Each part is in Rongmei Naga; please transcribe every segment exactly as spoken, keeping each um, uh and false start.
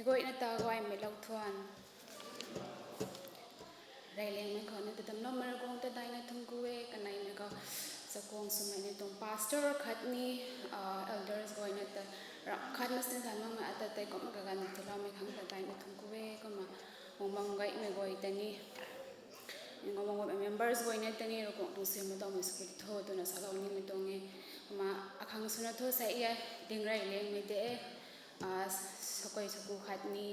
Guayna ta guaymei lou thuan. Reyliangmei khou ni ta damloumei Ravguangc ta daihna thuanc ku e, kaneimei khou chakhwang swmei ni tuang pastor khatni elders guayna ta ram khat na sin than makmei ata tei kumna kaganv tiiloumei khang ta daihna thuanc ku e, kumna guang bam gaymei guay ta ni Ningguang bam guaymei members guayna ta ni Ravguangc tuang siamlou tawmei sw tho twna salou nimei tuang e. Kumna akhang swna thu sa e, ding reyliangmei de e, sakai saku khatni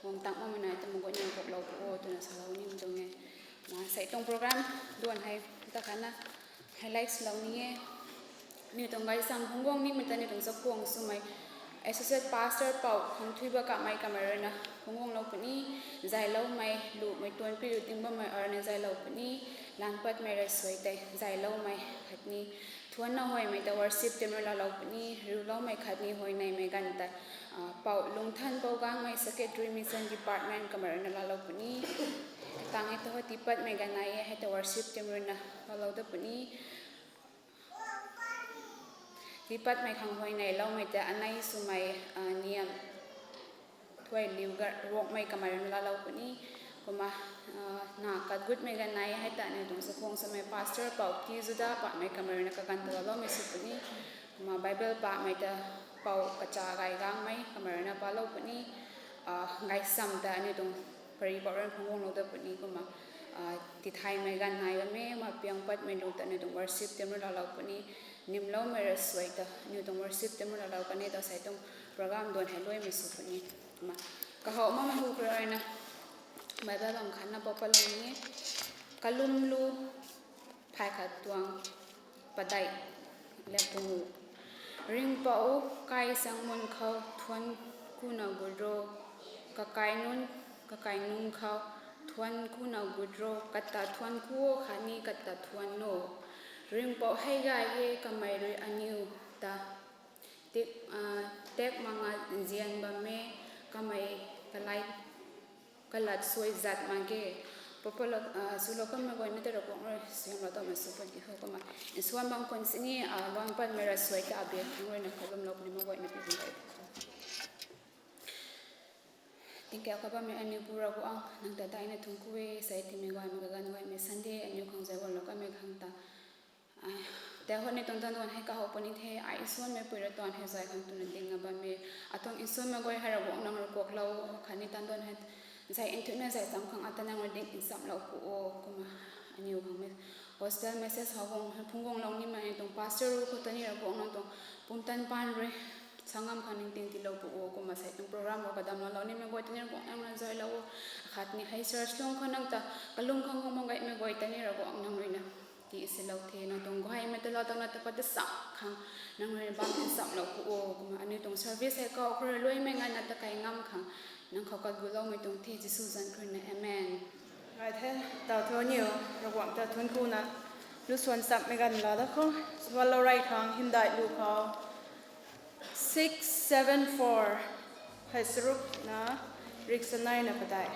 guang tang makmei nai ta maguayna kuaklou pu o twna salou nimei tuang e. Kumna sei tuang program duan hei ta khatna highlight swlou ni e. Aniu tuang gaysam phungc guang nimei ta aniu tuang chakhwang swmei Associate Pastor Pou Khangthuiba Kamei, kamei ruina phungc guanglou puni, zayloumei, lumei tuanpi lu ting bammei arna zaylou puni, lan patmei rasuai tei zayloumei khatni thuanna huaymei ta worship team rui laalou puni, riuloumei khatni huayneymei ganv tei Pou Lungthan Pou Gangmei, Secretary Mission Department, kamei ruina laalou puni. Tang e ta hou tii patmei ganv nai e, hei ta worship team ruina laalou da puni. Tii patmei khang huayneyloumei ta anei swmei Niam Thuailiu Ruangmei, kamei ruina laalou puni. Kumna na katgutmei ganv nai e, hei ta aniu tuang chakhwang swmei Pastor Pou Tizuda Pamei, kamei ruina kaganv ta laaloumei sw puni. Kumna Bible pamei ta Pou Kacha Gay Gangmei, kamei ruina palou puni. Gaysam ta aniu tuang pary pou ruina phungc guanglou da puni. Kumna tithaymei ganv nai bam e, kumna piang patmei lu ta aniu tuang worship team rui laalou puni. Nimloumei rasuai ta aniu tuang worship team rui laalou kan e, ta sei tuang program duan hei luaimei sw puni. Kumna kahaw makmei hu khou ruina Bible bam khatna pou patlou ni e. Kalum lu, phay khat tuang padeih, lat pungu. Ringhpouc, kai sang mun khou thuanc kuna gut ro, kakai nunc, kakai nunc khou thuanc kuna gut ro, kata thuanc ku o khatni kata thuanc o. Ringhpouc hei gay e, kamei rui aniu ta tek, tek manga nzian bam e, kamei kalai kalat suai zat mak ge. Pou patlou, swlou kanmei guayna ta Ravguangc rui siamlou tawmei sw puni ho. Kumna nsuan bam khwan sini luan patmei rasuai ta abiak thangc ruina kalumlou puni, meic guayna pi bam gay. Tingkauh khou bammei aniu Pu Ravguangc, nang ta daihna thuanc ku e, sei timei guaymei kaganv guaymei Sunday aniu khang zay guanlou kanmei khang ta. Tei hou ni tuang tanduan hei kahaw puni the, ai nsuanmei pui rui tuang hei zay khang twna dingna bam e. Atuang nsuanmei guay hei Ravguangc nang rui kuaklou khatni tanduan hei zay nthuihna zay cham khang ata nang rui ding nchamlou pu o. Kumna aniu khang gospel message how guang phungc guanglou nimei aniu tuang pastor ru khou ta ni Ravguangc nang tuang pumtan paan rui sa ngam khang ningting tiilou pu o. Kumna sei tuang program rui kadamlou lou nimei guay ta ni Ravguangc nang rui zaylou o. Khatni hei church lung khou nang ta kalum khang guang bam gaymei guay ta ni Ravguangc nang ruina tii silou the, nang tuang gaymei ta lou tangna ta pat ta sam khang nang rui bam nchamlou pu o. Kumna aniu tuang service hei kau khou rui luaimei nganvna ta kai ngam khang nang khou kagutloumei tuang the, Jisu zanc khou ruina, amen. Ngai the, tau thu aniu Ravguangc ta thuanc kuna lusuan chammei ganv laa da khou, swalou rey khang hymdaih lu khou six seven four, hei sarukna riksaneina padeih.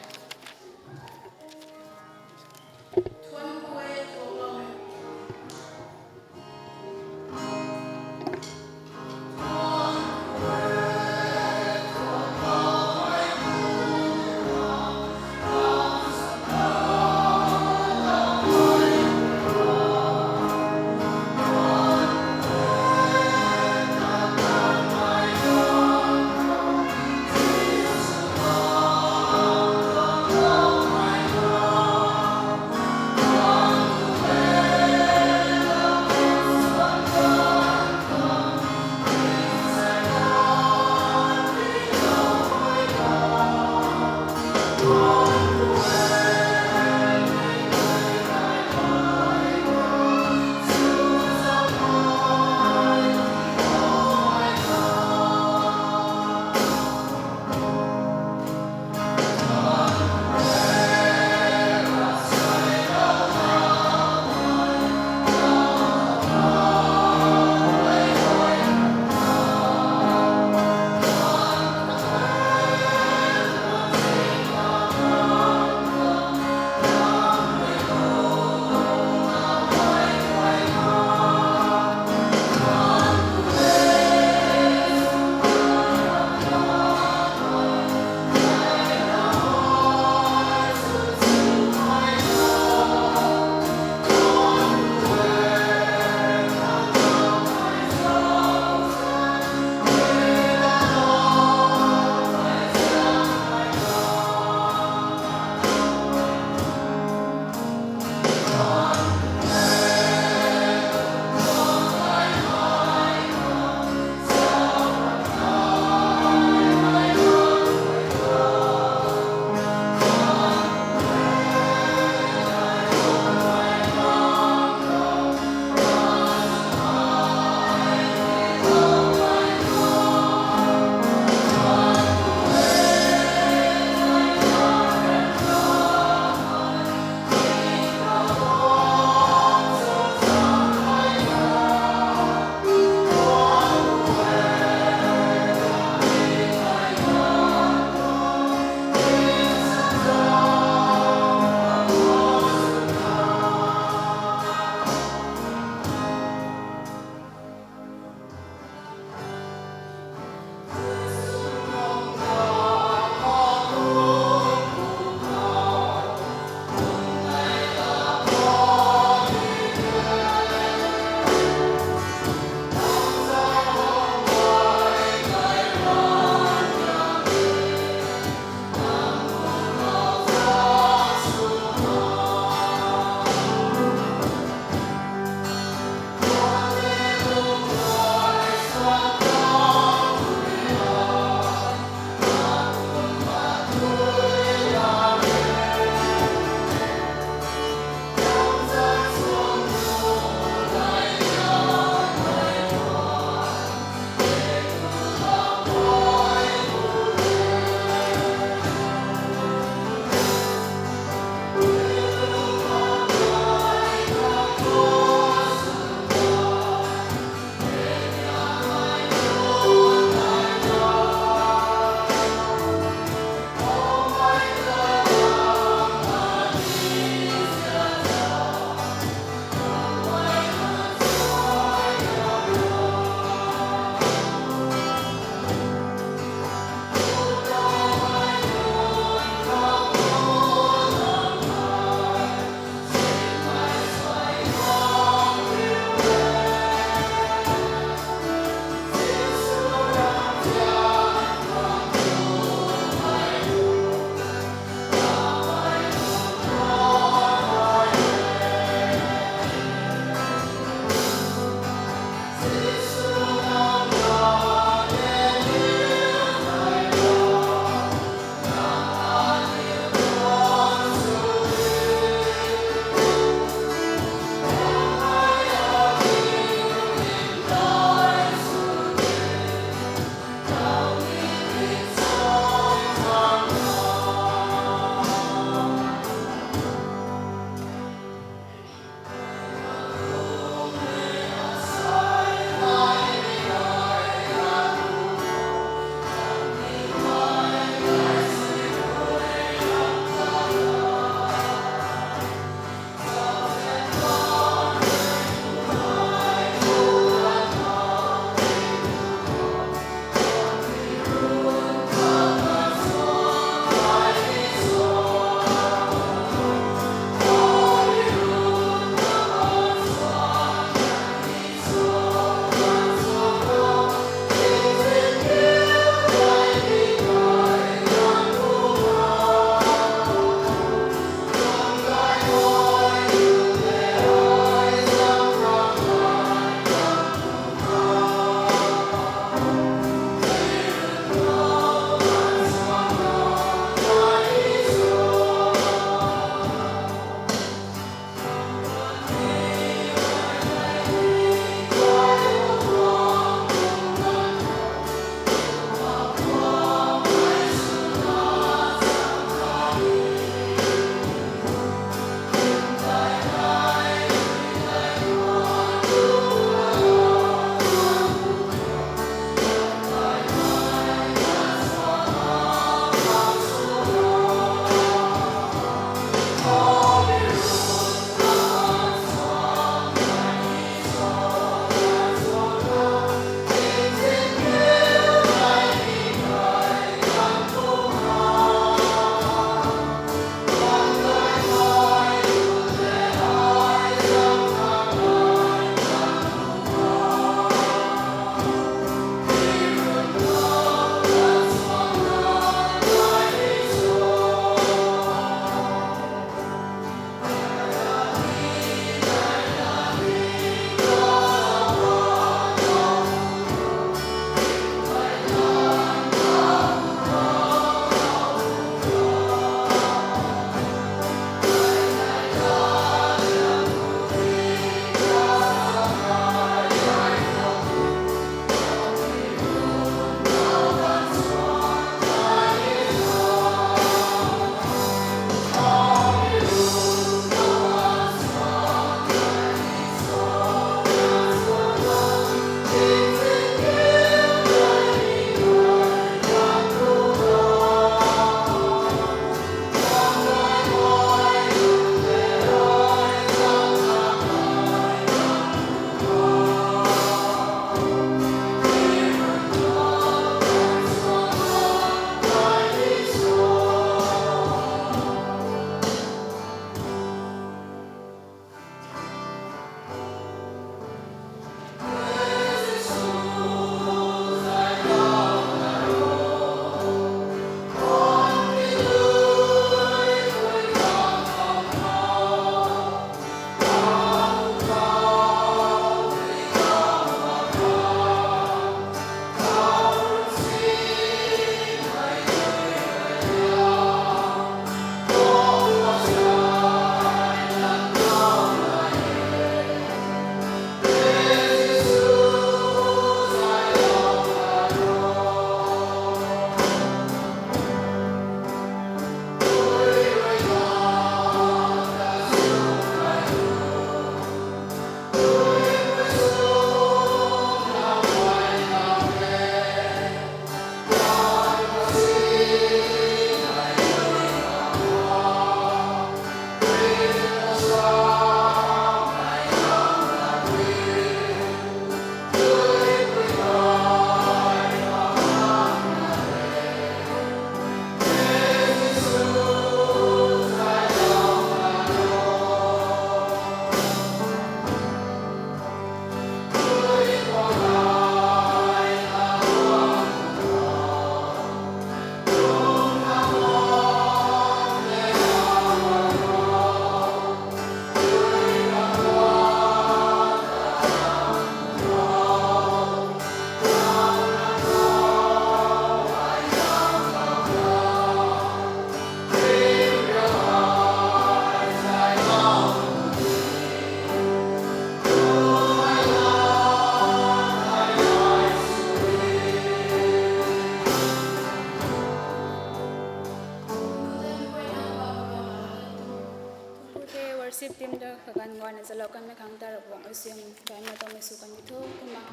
Sip team ta kaganv gayna zalou kanmei khang ta Ravguangc rui suaihiam gayna tuang mei sw kan di tho. Kumna,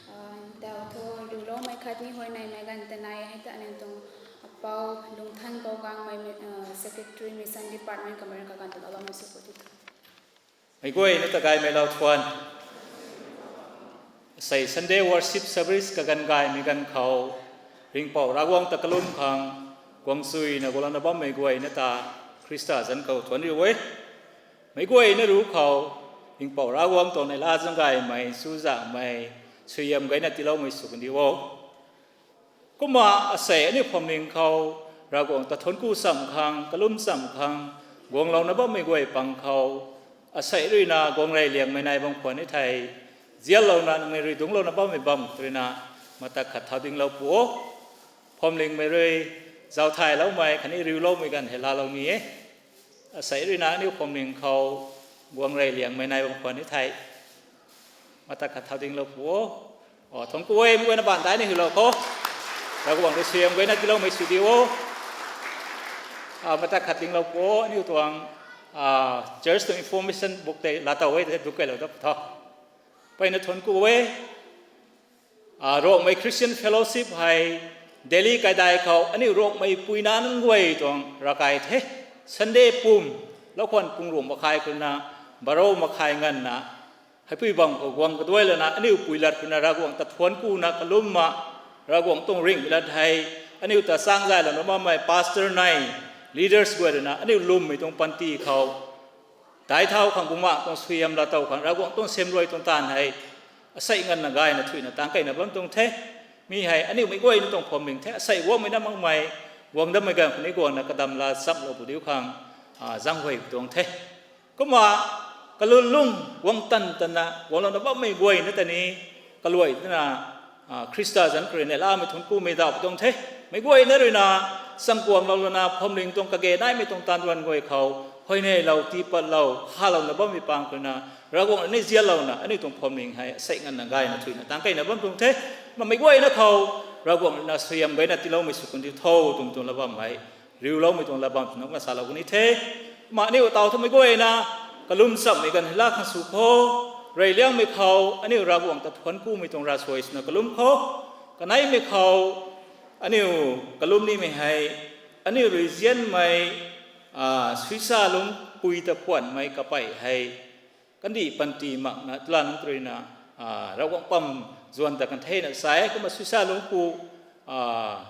ah, tau tho, riuloumei khatni huayneymei ganv tanei hei ta aniu tuang apou Lungthan Kougangmei, ah, Secretary Mission Department kamei rui kaganv ta laloumei sw pu di tho. Meic guayna ta gaymei lau thuan. Sei Sunday worship service kaganv gaymei ganv khou, Ringhpouc Ravguangc ta kalum khang guang chuyna gulouna bammei guayna ta Khrista zanc khou thuanc riu e. Meic guayna ruc khou, Ringhpouc Ravguangc tuang neihla zaeng gaymei, chuzaenghmei, suaihiam gayna tiiloumei sw kan di o. Kumna asei aniu phuamling khou, Ravguangc ta thuanc ku cham khang, kalum cham khang, guanglouna bammei guay pang khou, asei ruina guangrey liangmei nai bam khwan ni thei, zianlouna nangniw rui dungclouna bammei bam ruina, matak khat thau dinglou pu o. Phuamlingmei rui, zauc thayloumei khatni riuloumei ganv hei laalou ni e. Asei ruina aniu phuamling khou, guangrey liangmei nai bam khwan ni thei, matak khat thau dinglou pu o. O, thuanc ku e, meic guayna baan dai ni hylou kho. Ravguangc rui suaihiam gayna tiiloumei sw di o. Ah, matak khat dinglou pu o, aniu tuang, ah, church tuang information book tei laa tow e, tei duk kailou dat tho. Mpeyna thuanc ku e. Ah, Rongmei Christian Fellowship hei Delhi kaidai khou aniu Rongmei puina nunc guay tuang ravkai the. Sunday pum, lou khwan pung ruh makhai khou rui na, baro makhai nganvna, heipui bam khou guang kaduai lana aniu pui lat khou rui na Ravguangc ta thuanc kuna kalumna, Ravguangc tuang ringhmei lat hei, aniu ta chang zaylouna bammei pastor nei, leaders guay rui na aniu lwmmei tuang panty khou daic thau khang, bumaengh tuang suaihiam laatow khang, Ravguangc tuang siamruai tuang taanv hei asei nganvna gayna thuina tangc keyna bam tuang the. Mi hei aniu meic guayna tuang phuamling the, asei guangmei na makmei, guang dammei ganv khou ni guangna kadam laa chamlou pu diu khang, ah, zaenghuay tuang the. Kumna kalun lung guang tan tanna guanglouna bammei guayna ta ni, kaluai twna, ah, Khrista zanc khou rui neihlamei thuanc kumei daw tuang the. Meic guayna rui na, changkuamlou lana phuamling tuang kage naimei tuang taanv duan guay khou, huayneylou, tiipatlou, khalouna bammei pang khou rui na, Ravguangc rui ni zianlouna aniu tuang phuamling hei asei nganvna gayna thuina tangc keyna bam tuang the. Kumna meic guayna khou, Ravguangc rui na suaihiam gayna tiiloumei sw kan di tho twmei tuang lat bam hei, riuloumei tuang lat bam twna kumna salou kan ni the. Kumna aniu tau thu meic guayna, kalum chammei ganv hei laa khang sw kho. Reyliangmei khou aniu Ravguangc ta thuanc kumei tuang ravsuai swna kalum kho. Kaneimei khou aniu kalum nimei hei, aniu rui zianmei, ah, suisa lungc pui ta puanhmei kapey hei, kandih panty makna tula nunc ta rui na, ah, Ravguangc pam zuan ta kan thena sa e. Kumna suisa lungc pu, ah,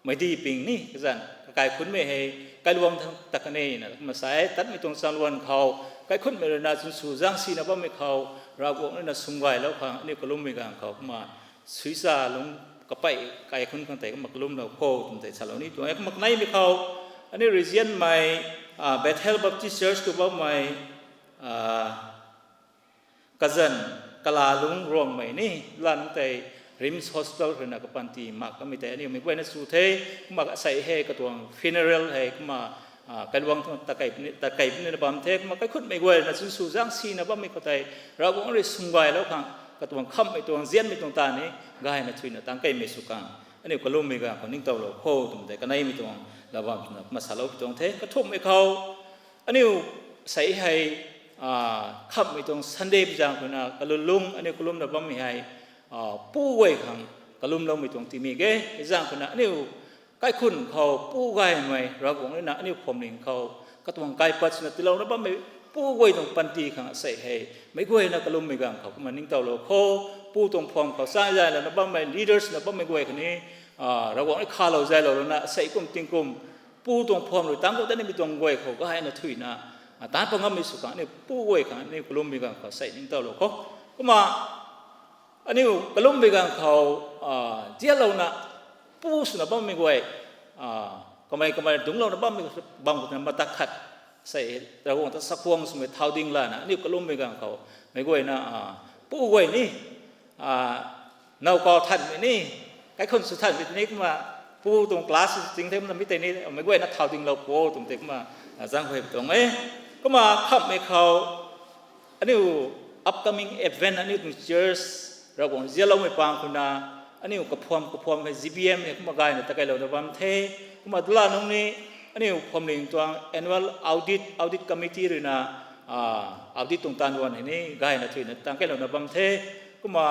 meidi ping ni kazanc kakaikhunmei hei, kailuang ta kan e na kumna sa e. Tatmei tuang chaluan khou, kaikhunhmei rui na chwn sw zaeng sina bammei khou, Ravguangc rui na swmgaylou khang aniu kalummei ganv khou kumna suisa lungc kapey kaikhunc khang tei kumna kalumlou kho twmei tei salou ni tuang e. Kumna kaneimei khou, aniu rui zianmei, ah, Bethel Baptist Church khou bammei, ah, kazanc, kala lungc Rongmei ni, la nunc tei RIMS Hospital rui na kapanty mak kamei tei aniu meic guayna sw the. Kumna asei hei katuang funeral hei kumna, ah, kailuang tuang tatkey puni, tatkey puni na bam the. Kumna kaikhunhmei guay rui na chwn sw zaeng sina bammei khou tei, Ravguangc rui swmgaylou khang, katuang khamhmei tuang, zianmei tuang taanv ni gayna thuina tangc keymei sw khang, aniu kalummei ganv khou ningtowlou kho twmei tei kaneimei tuang lat bam twna kumna salou pi tuang the. Kathumhmei khou, aniu sei hei, ah, khamhmei tuang Sunday pi zaeng khou na kalun lung aniu kalumna bammei hei, ah, pu guay khang kalumloumei tuang tingmik e. Hei zaeng khou na aniu kaikhunc khou pu gaymei Ravguangc rui na aniu phuamling khou katuang kaipat swna tiilouna bammei pu guay tuang panty khang asei hei meic guayna kalummei ganv khou kumna ningtowlou kho. Pu tuang phuam khou chang zaylouna bammei leaders na bammei guay khatni, ah, Ravguangc rui khalou zaylou lana asei kum tingkum pu tuang phuam rui tangc khou ta nimei tuang guay khou gayna thuina, ah, taanc pat ngammei sw khang aniu pu guay khang aniu kalummei ganv khou asei ningtowlou kho. Kumna aniu kalummei ganv khou, ah, zianlouna pu swna bammei guay, ah, kamei kamei dungclouna bammei bam khou twna matak khat sei Ravguangc ta chakhwang swmei thau ding lana aniu kalummei ganv khou meic guayna, ah, pu guay ni, ah, now kau thanmei ni, kaikhunc sw thanmei ni kumna pu tuang class sw ting the kumna mi tei ni meic guayna thau dinglou pu o twmei tei kumna, ah, zaenghuay pi tuang e. Kumna khamhmei khou aniu upcoming event aniu tuang church Ravguangc zianloumei pang khou na aniu kaphuam kaphuam hei G B M hei kumna gayna tatkeylouna bam the. Kumna dula nungc ni aniu phuamling tuang annual audit, audit committee rui na audit tuang taanv duan hei ni gayna thuina tang keylouna bam the. Kumna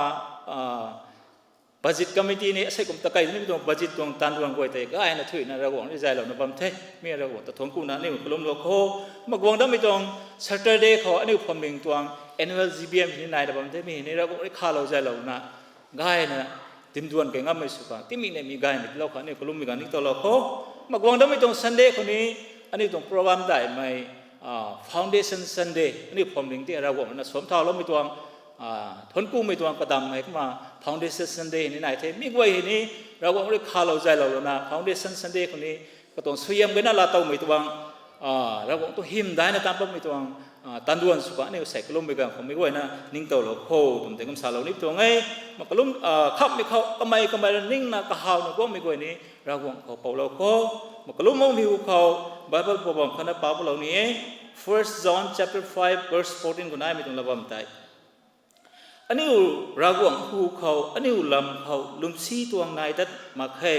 budget committee ni asei kum ta kei nimei tuang budget tuang taanv duan guay tei gayna thuina Ravguangc rui zaylouna bam the. Mi Ravguangc ta thuanc kuna aniu kalumlou kho. Kumna guang dammei tuang Saturday khou aniu phuamling tuang annual G B M hei ni naina bam the. Mi hei ni Ravguangc rui khalou zaylouna gayna dimduan kei ngammei sw khang timei neimei gaymei tilou khang aniu kalummei ganv ni towlou kho. Kumna guang dammei tuang Sunday khou ni aniu tuang program daihmei Foundation Sunday aniu phuamling ti Ravguangc ruina suamc thauloumei tuang thuanc kumei tuang kadam hei kumna Foundation Sunday ni nai the. Mi guay hei ni Ravguangc rui khalou zaylou louna Foundation Sunday khou ni katuang suaihiam gayna laa towmei tuang Ravguangc tu hym daina taanv bammei tuang taanv duan sw khang aniu sei kalummei ganv khou mei guayna ningtowlou kho twmei tei kum salou ni tuang e. Kumna kalum khamhmei khou kamei kamei rui ningna kahawna guangmei guay ni Ravguangc khou poulou kho. Kumna kalum makmei hu khou Bible pou bam khatna paulou ni e. First John chapter five verse fourteen khou naimei tuang la bam tei, aniu Ravguangc hu khou aniu lam khou lwmsi tuang nai dat mak khe.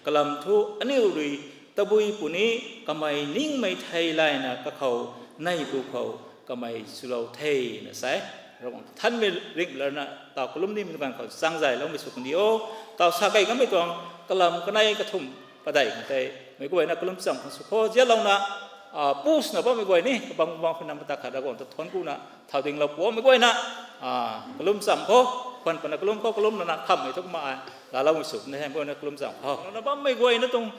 Kalam thu aniu rui tabui puni kamei ningmei thei layna kakhou neipu khou kamei chulou thena sa e. Ravguangc thanmei ringh lana taw kalum nimei tuang ganv khou chang zayloumei sw kan di o. Taw sa kei kanmei tuang kalam kanei kathumh padeih kha tei meic guayna kalum cham khang sw kho zialouna pusna bammei guay ni kabang bang khou nam ta khat Ravguangc ta thuanc kuna thau dinglou pumei guayna kalum cham kho. Khwan pana kalum khou kalum lana khamhmei thu kumna laaloumei sw na hei guayna kalum cham kho. Na bammei guayna tuang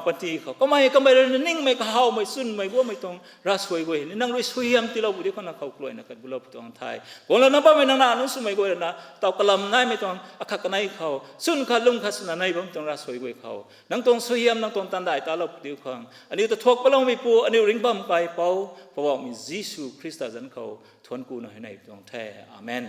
panty khou kamei kamei rui na ningmei kahawmei chwnmei guangmei tuang ravsuai guay ni nang rui suaihiam tiilou pu di khou na khou kaluaina kat gulou pu tuang the. Guanglouna bammei nang na nunc swmei guay rui na taw kalam naimei tuang akhat kanei khou chwn khat lung khat swna nei bam tuang ravsuai guay khou nang tuang suaihiam nang tuang taanv daih talou pu di khang aniu ta thuak paloumeipu aniu ringh bam kaipouc Poubauhmei Jisu Khrista zanc khou thuanc kuna hei nei tuang the. Amen.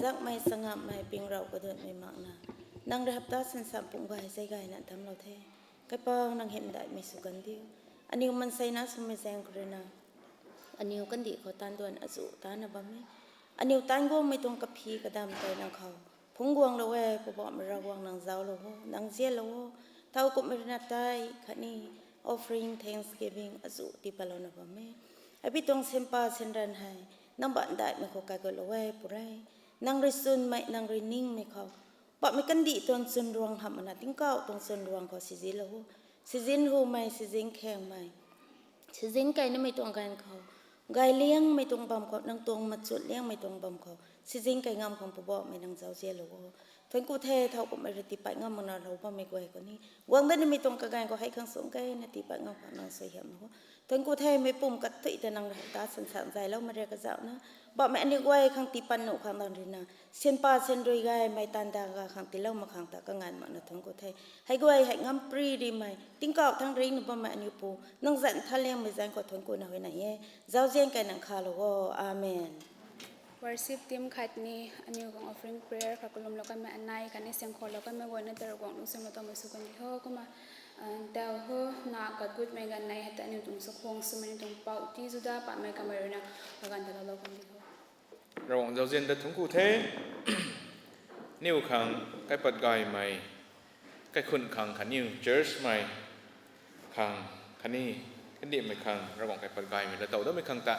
Zakmei, changamhmei, pingrou kadunmei makna, nang rui hapta sansan pum gay zei gayna damclou the. Kaipouc, nang hymdaihmei sw kan diu. Aniw maanseina swmei zaeng khou rui na, aniw kandih khou taanduan azuh tana bam e. Aniw taanv guangmei tuang kaphi kadam tei nang khou phungc guanglou e. Poubauhmei Ravguangc, nang zauclou o, nang zianlou o. Thowkumhmei rui na tithe khatni offering, thanksgiving azuh tii patlouna bam e. Api tuang sinpa sinran hei nang baanc daihmei khou kaigutlou e, Pu rei. Nang rui chwnmei, nang rui ningmei khou, bammei kandih tuang chwn ruang hamh makna tingkauh tuang chwn ruang khou sizin lou o. Sizin humei, sizin khengmei, sizin kainamei tuang ganv khou, gay liangmei tuang bam khou, nang tuang machut liangmei tuang bam khou sizin kai ngam khang Poubauhmei, nang zauzianlou o. Thuanc ku the, thowkumhmei rui tiipat ngam makna lou bammei guay khou ni, guang dat nimei tuang kaganv khou hei khang sung keyna tiipat ngam khang nang suaihiam o. Thuanc ku the, meic pum kathuic ta nang rui hapta sansan zayloumei rui kazauhna, bammei aniw guay khang tiipat nuh khang nang rui na sinpa sinrui gaymei taanv dang ga khang tiilou mak khang ta kanganv makna thuanc ku the. Hei guay hei ngam pri rimei, tingkauh thangc ringcna bammei aniw Pu, nang zanc tha liangmei zaeng khou thuanc kuna huayney e. Zauzian kai nang khalou o. Amen. Worship team khatni aniw khang offering prayer kha kalumlou kanmei anei khatni siangkhoulou kanmei guayna ta Ravguangc lungsimlou tawmei sw kan di ho. Kumna, tau ho, na kagutmei ganv nei hei ta aniw tuang chakhwang swmei, aniw tuang pouc ti zuda patmei kamei rui na kaganv ta loulou kan di ho. Ravguangc zauzian ta thuanc ku the. Aniw khang kaipat gaymei, kaikhun khang khatni churchmei khang khatni kandihmei khang Ravguangc kaipat gaymei laa tow dammei khang ta,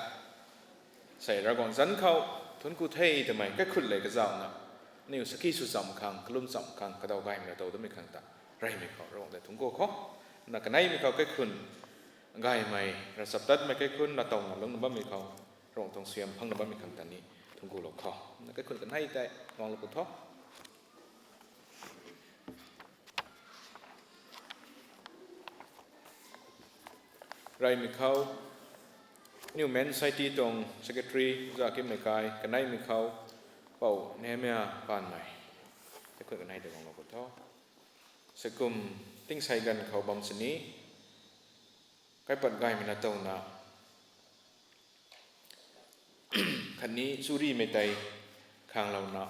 sei Ravguangc zanc khou thuanc ku the twmei kaikhun lev kazauhna, aniw sakhi sw cham khang, kalum cham khang, kadaw gaymei laa tow dammei khang ta, reymei khou Ravguangc ta thuanc ku khou. Na kaneimei khou kaikhun gaymei, ravchaptatmei kaikhun laa towna lungcna bammei khou, Ravguangc tuang suaihiam phangna bammei khang ta ni thuanc kulou khou. Na kaikhun kanei tei guanglou pu tho. Reymei khou, aniw Men Society tuang secretary za kimei kai, kaneimei khou, Pou Nehemia Panmei. Kaikhun kanei tei guanglou pu tho. Sakum tingsei ganv khou bam sini, kaipat gaymei laa towna khatni churimei tei khanglouna,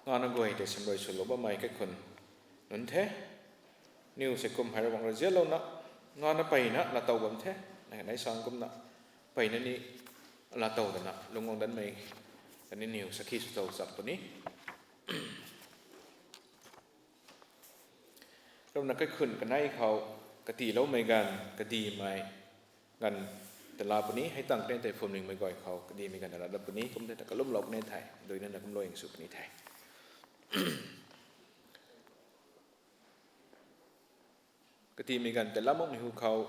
ngana guay tei samrui swlou bammei kaikhun nunc the. Aniw sakum hei Ravguangc rui zianlouna, ngana peyna laa tow bam the. Nai kanei sang kumna peyna ni laa tow dana lungc guang danmei khatni aniw sakhi sw tow cham puni. Kumna kaikhun kanei khou katiiloumei ganv, kadihmei ganv ta laa puni, hei tang kane tei phwamlingmei guay khou kadihmei ganv ta laa dat puni, kum the ta kalumlou kane the, duina na kumlou ing sw puni the. Kadihmei ganv tei laa makmei hu khou,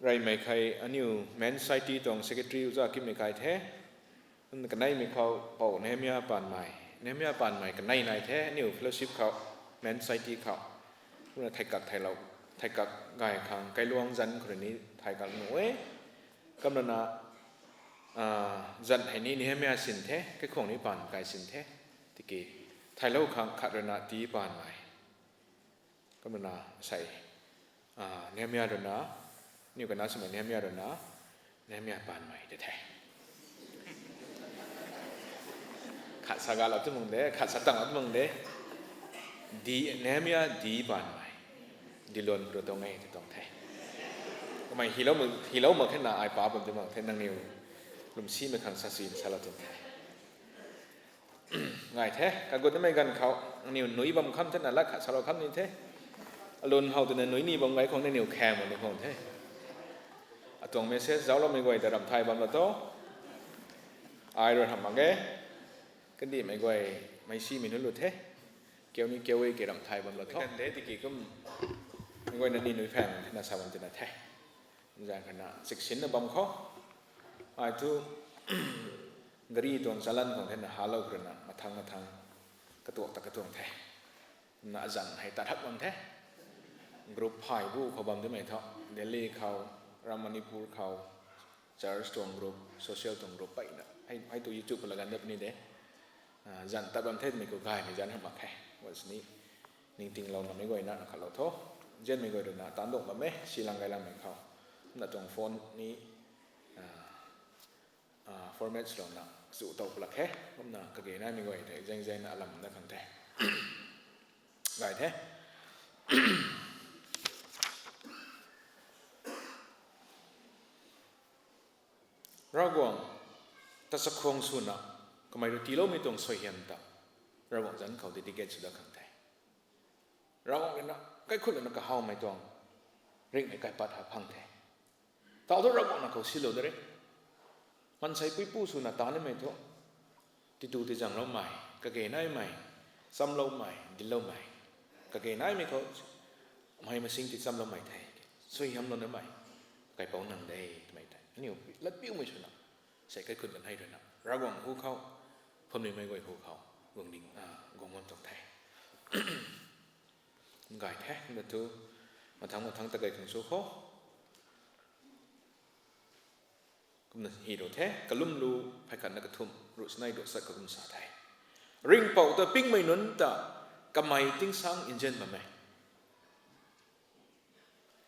reymei khei aniw Men Society tuang secretary uza kimei kai the. Kumna kaneimei khou Pou Nehemia Panmei, Nehemia Panmei kanei nai the, aniw fellowship khou, Men Society khou. Kumna theikak theilou, theikak gay khang kailuang zanc khou rui ni theikak nuh e. Kumna na, zanc hei ni Nehemia sin the, kaikhwang ni Panmei kai sin the. Tiki, theilou khang khat rui na Tii Panmei. Kumna na sei, Nehemia rui na, aniw kana swmei Nehemia rui na, Nehemia Panmei de the. Khat sa galou tu mang de, khat sa tanglou tu mang de. Di, Nehemia Di Panmei. Di luan khou tuang e, tu tuang the. Kamei hilou mak, hilou mak khe na ai pa bam tu mak the, nangniw lwmsimei khang sa sin salou tuang the. Ngai the, kagutmei ganv khou, aniw nui bam kham the na lat khat salou kham ni the. Alun how twna nui ni bam gay khwang ni aniw kham ni khwang the. Atuang message zaucloumei guay ta ramh thay bamlou tho. Ai rui hamh mak ge. Kandihmei guay, meicsimei nunc lu the. Kiu ni kiu e ki ramh thay bamlou tho. Kan de tiki kum, mei guayna ni nui phan thena sa bam tina the. Zan khana chiksinna bam khou. Ai thu, gari tuang chalan khwang thena halou khou rui na mathang mathang katuak ta katuang the. Na azan hei tat hak bam the. Group phay bu khou bam dimei thu, Delhi khou, ram Manipur khou, church tuang group, social tuang group peyna hei, hei tu YouTube khou laganv dat puni de. Zan tat bam the twmei khou gaymei zan hamh mak khe. Wa sini, ningtinglouna mei guayna na khatlou tho. Nzianmei guay rui na taanc dungc bam e, silang gaylammei khou. Kumna tuang phone ni, format swlouna chu tow palak khe. Kumna kage naimei guay tei zaeng zaengna alam dat khang the. Gay the. Ravguangc ta chakhwang swna kamei rui tiiloumei tuang suaihiam ta Ravguangc zanc khou dedicate sw dat khang the. Ravguangc ruina kaikhunc lana kahawmei tuang ringhmei kaipat ha phang the. Tau thu Ravguangc na khou silou de re. Maansei puipu swna ta nimei thu titu tizangloumei, kage naimei, chamloumei, dincloumei, kage naimei khou mei masing tii chamloumei the. Suaihiamlou namei kaipouc nang de twmei tei aniu latpiumei swna sei kaikhunc kanei ruina Ravguangc hu khou, phuamnimei guay hu khou guang ding, guang bam tuang the. Gay the. Kumna thu mathangc mathangc ta gay khang sw kho. Kumna hylou the. Kalumlu phey khatna kathumh, ruh sanei ruh chat khou kum sa the: Ringhpouc ta pingmei nunc ta kamei tingsaeng nzian bam e.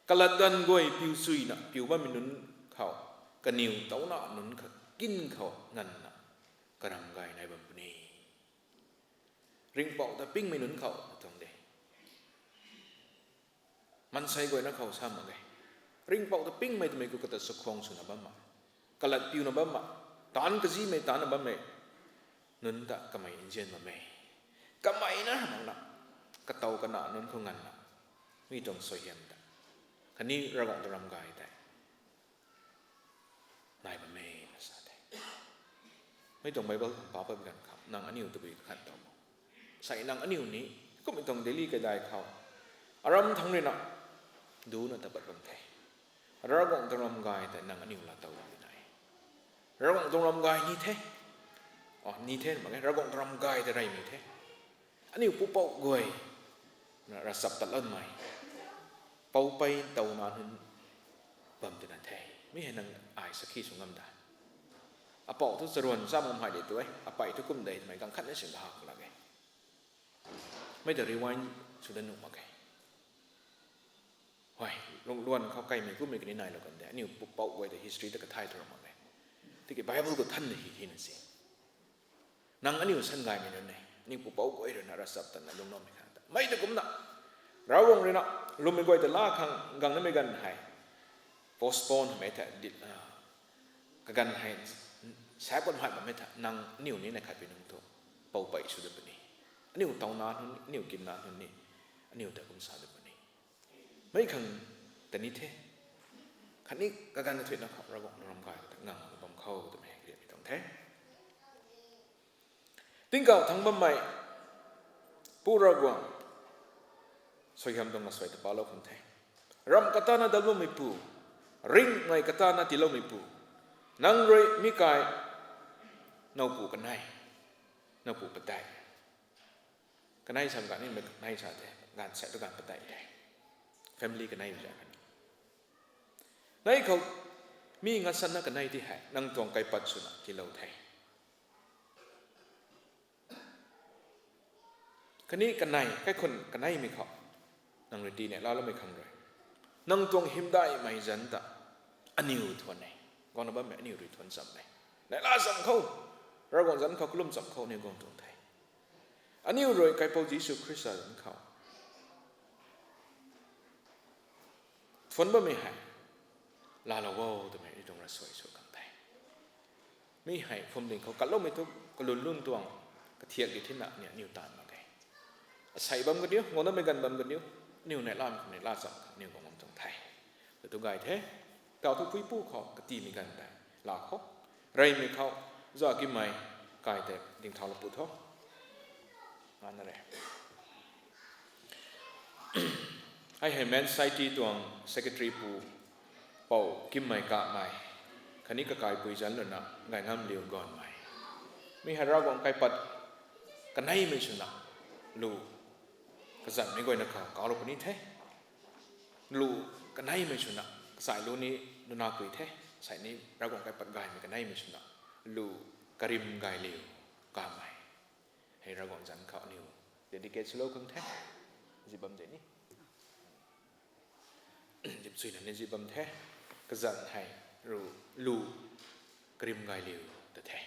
Kalatdanv guay piu chuyna piu bammei nunc khou kaniw touna nunc kha kin khou nganvna karam gay nai bam puni. Ringhpouc ta pingmei nunc khou na tuang de. Maansei guayna khou sa mak ge. Ringhpouc ta pingmei twmei khou kata chakhwang swna bam ma, kalat piuna bam ma, taanc kazimei taanna bammei nunc ta kamei nzian bam e. Kamei na hamhna katow kana nunc khou nganvna mi tuang suaihiam ta khatni Ravguangc ta ram gay tei nai bam e na sa the. Mei tuang Bible khang pa pat ganv khou nang aniu tabui kakhan tow mo? Sei nang aniu ni kummei tuang daily kadai khou aram thangc ruina duna ta pat bam the. Ravguangc tuang ram gay tei nang aniu laa tow bam nai. Ravguangc tuang ram gay ni the. Ni the mak ge, Ravguangc tuang ram gay tei reymei the. Aniu pupouc guay na ravchaptatloumei, poupei touna nunc bam twna the. Mi hei nang ai sakhi sw ngam da? Apouc thu charuan cha makmei de tu e, apei thu kum de twmei ganv khatna sin kahak lak e. Mei ta rewind sw dat nuh mak ge. Huay, lungluan khou kaimei kummei kani nailou kan de. Aniu pupouc guay ta history ta kathay tu ra mak ge. Tiki Bible khou thanna hi hina si. Nang aniu san gaymei nunc e, aniu pupouc guay ruina ravchaptatna lungloumei khang ta. Mei ta kumna Ravguangc ruina lwmmei guay ta laa khang gang namei ganv hei postpone hamei the, kaganv hei sa pat hamh bammei the. Nang aniu ni na khatpui nunc thu poupei sw dat puni. Aniu touna nunc, aniu kinna nunc ni aniu ta kum sa dat puni. Mei khang ta ni the. Khatni kaganv kathuina khou Ravguangc ram gay ta ngang bam khou twmei hei kariamei tuang the. Tingkauh thangc bammei Pu Ravguangc, suaihiam tuang asuai ta palou khang the. Ram katana dalbammeipu, ringhmei katana tiiloumeipu, nang rui mi kai nowpu kanei, nowpu padeih. Kanei sam ganv nimei kanei sa the, ganv sa tu ganv padeih the. Family kanei za kan. Nai khou mi ngasanna kanei ti hei nang tuang kaipat swna tiilou the. Khatni kanei, kaikhunc kaneimei khou nang rui tii neihla loumei khang rui, nang tuang hymdaihmei zanc ta aniu thuan e. Guangna bammei aniu rui thuan cham e. Neihla cham khou, Ravguangc zanc khou kalum cham khou aniu guang tuang the. Aniu rui Kaipouc Jisu Khrista zanc khou thuan bammei hei laalou o twmei aniu tuang ravsuai sw khang the. Mi hei phuamling khou katloumei thu kalun lun tuang kathiak di thina ni aniu taanv mak ge. Asei bam kaniw, guangna mei ganv bam kaniw, aniu neihlamei khang neihla cham khang aniu guang bam tuang the. Katu gay the, kau thu puipu khou katimei ganv tei laa khou, reymei khou, za kimei kai tei dingthau laa pu tho. Nana re. Ai hei Men Society tuang secretary pu, pou kimmei kamei, khatni kakaipui zanc luna gay ngam liu gaanvmei. Mi hei Ravguangc kaipat kaneimei swna lu kazanhmei guayna khou kaulou puni the. Lu kaneimei swna, kasai lu ni luna kui the, sai ni Ravguangc kaipat gaymei kaneimei swna, lu karim gay liu kamei. Hei Ravguangc zanc khou aniu dedicate swlou khang the. Zip bam de ni. Zip suina ni zip bam the. Kazanc hei ru, lu karim gay liu ta the.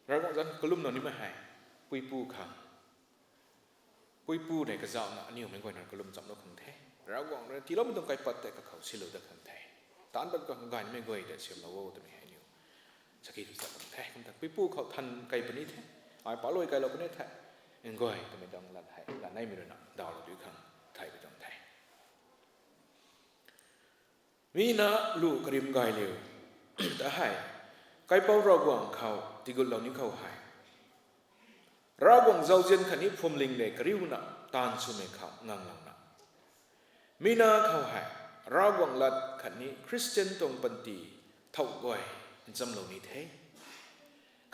Ravguangc zanc kalumlou nimei hei puipu khang, puipu nei kazauhna aniu meic guayna kalum chamlou khang the. Ravguangc rui tiiloumei tuang kaipat tei kakhou silou dat khang the. Taanc pat khang gay nimei guay tei siamlou o twmei hei aniu sakhi sw chak khang the. Kumta puipu khou than kei puni the. Ai paluai kailou puni the. Nguay twmei tuang lat hei lat neimei ruina dawlou dui khang thay pi tuang the. Mi na lu karim gay liu ta hei, kaipouc Ravguangc khou tigutlou ni khou hei, Ravguangc zauzian khatni phuamling le kariuna taanv swmei khou nganglouna, mi na khou hei Ravguangc lat khatni Khristian tuang panty thow guay nchamlou ni the.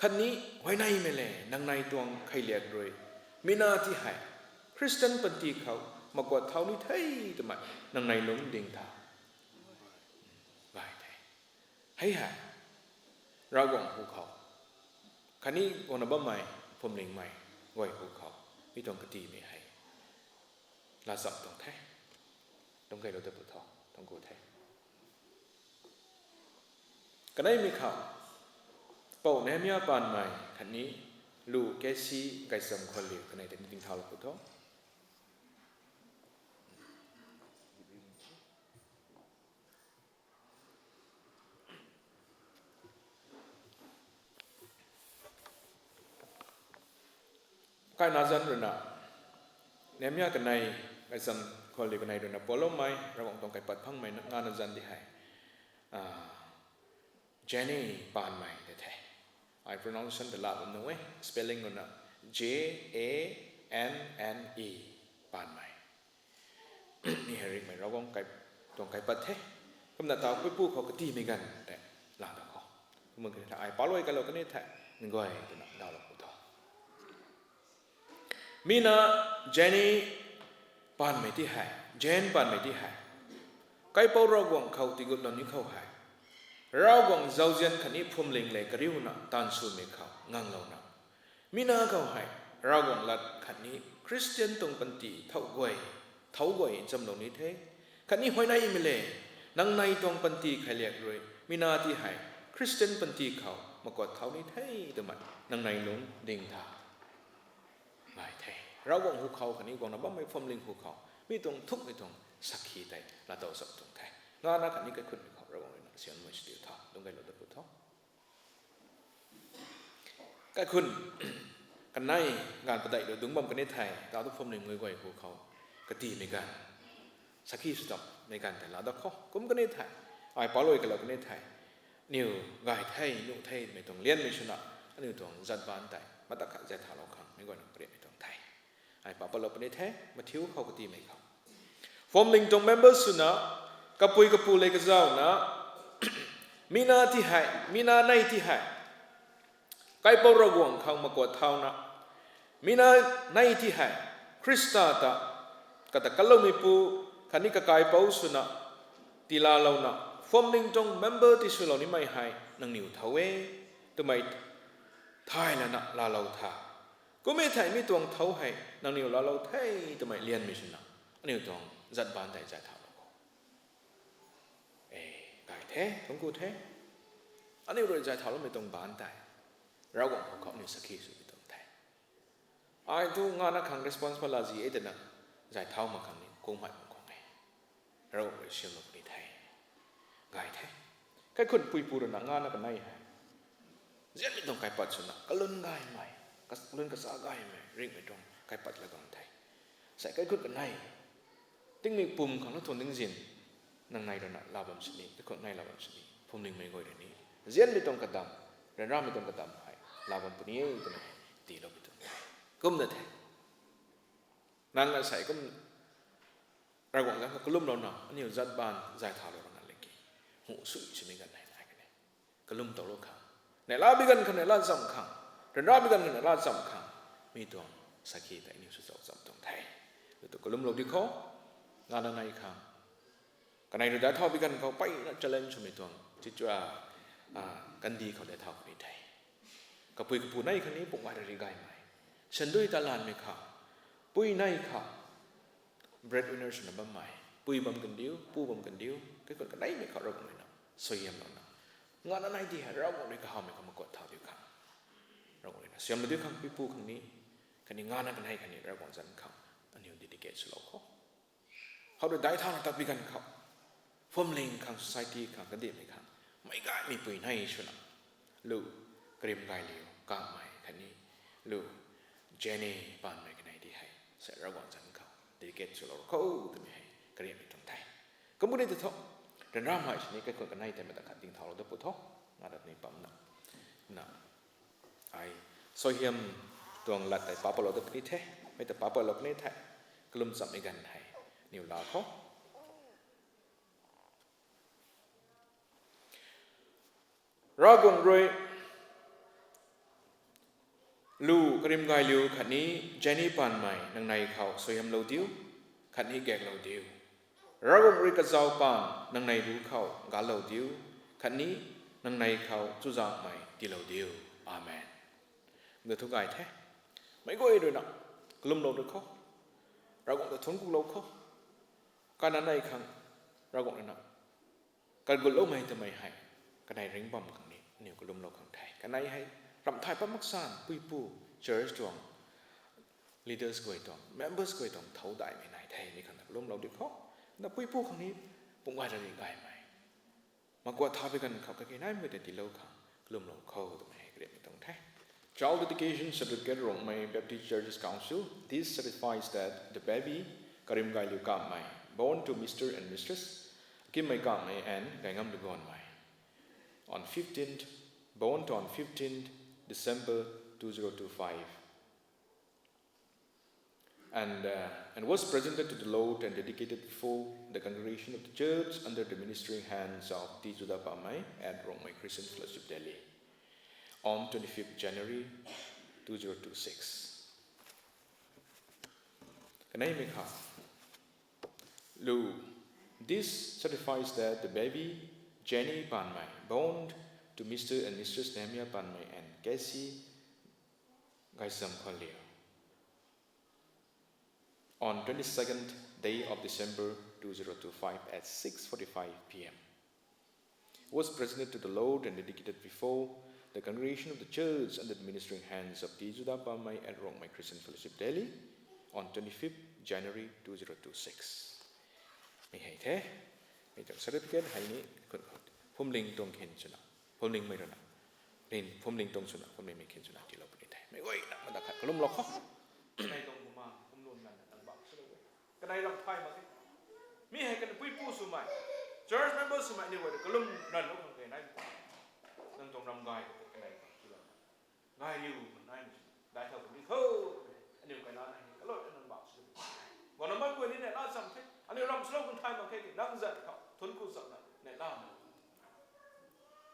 Khatni huayneymei le nangnei tuang kheiliak rui, mi na ti hei Khristian panty khou makuat thau ni the twmei nangnei lungc ding tha gay the. Hei hei Ravguangc hu khou khatni guangna bammei phuamlingmei guay hu khou mi tuang katimei hei laazam tuang the. Lungc keylou ta pu tho, tuang ku the. Kaneimei khou, Pou Nehemia paanmei khatni lu K C Gaychamv Khwanliu kanei tei ni tingthaulou pu tho. Kaina zanc ruina, Nehemia kanei, Gaychamv Khwanliu kanei ruina pualoumei Ravguangc tuang kaipat phangmei ngana zanc di hei, Jenny paanmei de the. Ai pronunciation ta laa bam nuh e, spelling ruina J A N N E, paanmei. Mi hei ringhmei Ravguangc tuang kaipat the. Kumna taw puipu khou katimei ganv tei laa da khou, kumna kani the ai paluai kailou kani the, nguay twna dawlou pu tho. Mi na Jenny paanmei ti hei, Jane paanmei ti hei, kaipouc Ravguangc khou tigutlou ni khou hei, Ravguangc zauzian khatni phuamling le kariuna taanv swmei khou nganglouna, mi na khou hei Ravguangc lat khatni Khristian tuang panty thow guay, thow guay nchamlou ni the. Khatni huayneymei le nangnei tuang panty kheiliak rui mi na ti hei Khristian panty khou makuat thau ni the twmei nangnei lungc ding tha gay the. Ravguangc hu khou khatni guangna bammei phuamling hu khou mi tuang thukmei tuang sakhi tei laatow zam tuang the. Ngana khatni kaikhunmei khou Ravguangc ruina sianmei sw diu tha, lungc keylou ta pu tho. Kaikhun kanei, ganv padeih lou dungc bam kani thei, taw tu phuamling mui guay hu khou katimei ganv, sakhi sw tapmei ganv tei laa da khou, kum kani thei, ai paluai kailou kani thei, aniu gay the, nuh the twmei tuang lianmei swna, aniu tuang zat baanc tei matak khat zay thalou khang meic guayna pariatmei tuang the. Ai pa patlou puni the, Matthew khou katimei khou, phuamling tuang member swna, kapui kapu le kazauhna, mi na ti hei, mi na nei ti hei, kaipouc Ravguangc khang makuat thauna, mi na nei ti hei, Khrista ta kata kaloumeipu khatni kakaipouc swna tiilaalouna, phuamling tuang member ti swlou nimei hei nangniw thow e twmei thay lana laalou tha. Kum e thei mi tuang thow hei nangniw laalou the twmei lianmei swna, aniu tuang zat baanc tei zay thalou khou, e, gay the, thungc ku the. Aniu rui zay thauloumei tuang baanc tei Ravguangc hu khou aniu sakhi swmei tuang the. Ai tu ngana khang responsible laa zi e twna zay thau mak khang ni kummei bam khwan e. Ravguangc rui siamlou puni the. Gay the. Kaikhun puipu ruina ngana kanei hei, nzianmei tuang kaipat swna kalun gaymei, kalun kacha gaymei ringhmei tuang kaipat laa gang the. Sei kaikhun kanei, tingmik pum khang na thuan ding zin, nangnei ruina laa bam sini, kaikhun nei laa bam sini, phuamlingmei guay rui ni nzianmei tuang kadam, ryanramei tuang kadam hei laa bam puni e twna tiiloumei tuang the. Kumna the, nang na sei kum Ravguangc zanc khou kalumlouna aniu zat baanc zay thalou rana leki, hu sui swmei ganv hei nai kani. Kalum towlou khang, neihla bi ganv khou neihla zam khang, ryanra bi ganv khou neihla zam khang, mi tuang sakhi tei aniu sw zau zam tuang the. Lu tu kalumlou di khou, ngana nei khang, kanei rui dai thau bi ganv khou mpeyna challenge swmei tuang chichua, kandih khou dai thau puni the. Kapui kapu nei khang ni pung ai rui ri gaymei, sandui ta lanmei khang, pui nei khang, breadwinner swna bammei, pui bam kandiu, pu bam kandiu, kaikhun kaneimei khou Ravguangc ruina suaihiamlouna, Ngana nei di hei Ravguangc rui kahawmei khou makuat thau diu khang, Ravguangc rui na siamlou diu khang puipu khang ni, khatni ngana kanei khatni Ravguangc zanc khang aniu dedicate swlou khou, khou rui daic thauna tat bi ganv khou, phuamling khang, society khang, kandihmei khang, meic gaymei pui nei swna, lu, Karimgayliu Kamei khatni, lu, Jenny Panmei kanei di hei sei Ravguangc zanc khou dedicate swlou khou twmei hei kariamhmei tuang the. Kum kuni tei thu, ryanramei sini kaikhun kanei tei mata khat dingthaulou dat pu tho, nga dat ni pamna, na, ai, suaihiam tuang lat tei papatlou dat puni the, mei ta papatlou puni the, kalum chammei ganv hei niw la khou. Ravguangc rui, lu, Karimgayliu khatni, Jenny Panmei nangnei khou suaihiamlou diu, khatni gaeklou diu. Ravguangc rui kazauh paan nangnei lu khou galou diu, khatni nangnei khou chuzaenghmei tiilou diu. Amen. Kumna thu gay the. Meic guay rui na, kalumlou rui khou, Ravguangc ta thuanc kulou khou, kana nei khang, Ravguangc rui na, kagutloumei twmei hei, kanei ringc bam khang ni aniu kalumlou khang the. Kanei hei, ramh thay pat mak san, puipu, church tuang, leaders guay tuang, members guay tuang thoudaihmei nai the, mi khang ta kalumlou di khou. Na puipu khang ni, pum gay rari gaymei, makuat thau bi ganv khou kakineimei tei tiilou khang kalumlou khou twmei hei kariamhmei tuang the. Child dedication certificate, Rongmei Baptist Churches Council. This certifies that the baby, Karimgayliu Kamei, born to Mister and Missus Kimei Kamei and Gaingam Lugonmei, on fifteenth, born on fifteenth December two zero two five, and, uh, and was presented to the Lord and dedicated before the congregation of the church under the ministering hands of T Juda Pamei at Rongmei Christian Fellowship, Delhi, on twenty-fifth January two zero two six. Kaneimei kha, lu, this certifies that the baby, Jenny Panmei, born to Mister and Missus Nehemiah Panmei and Cassie Gaisam Khonliu, on twenty-second day of December two zero two five at six forty-five P M, was presented to the Lord and dedicated before the congregation of the church under the ministering hands of T Juda Pamei at Rongmei Christian Fellowship, Delhi, on twenty-fifth January two zero two six. Mi hei the, mi tuang certificate hei ni, phuamling tuang khin swna, phuamlingmei rui na, rin phuamling tuang swna, phuamlingmei khin swna tiilou puni the. Meic guay na mata khat kalumlou khou. Kanei tuang buma, kumlun nganvna nang bak swlou e. Kanei lam thay mak e. Mi hei kan puipu swmei, church member swmei aniu guay rui kalum ranvlou khang kanei, nang tuang ram gay kanei tiilou. Gay riu nai, dai thau puni tho. Aniu kaina nai, kalou nang bak swlou. Guangna mei guay ni neihla cham the. Aniu ram swlou kan thay mak khe, nang zanc khou thuanc ku chamna neihlamei,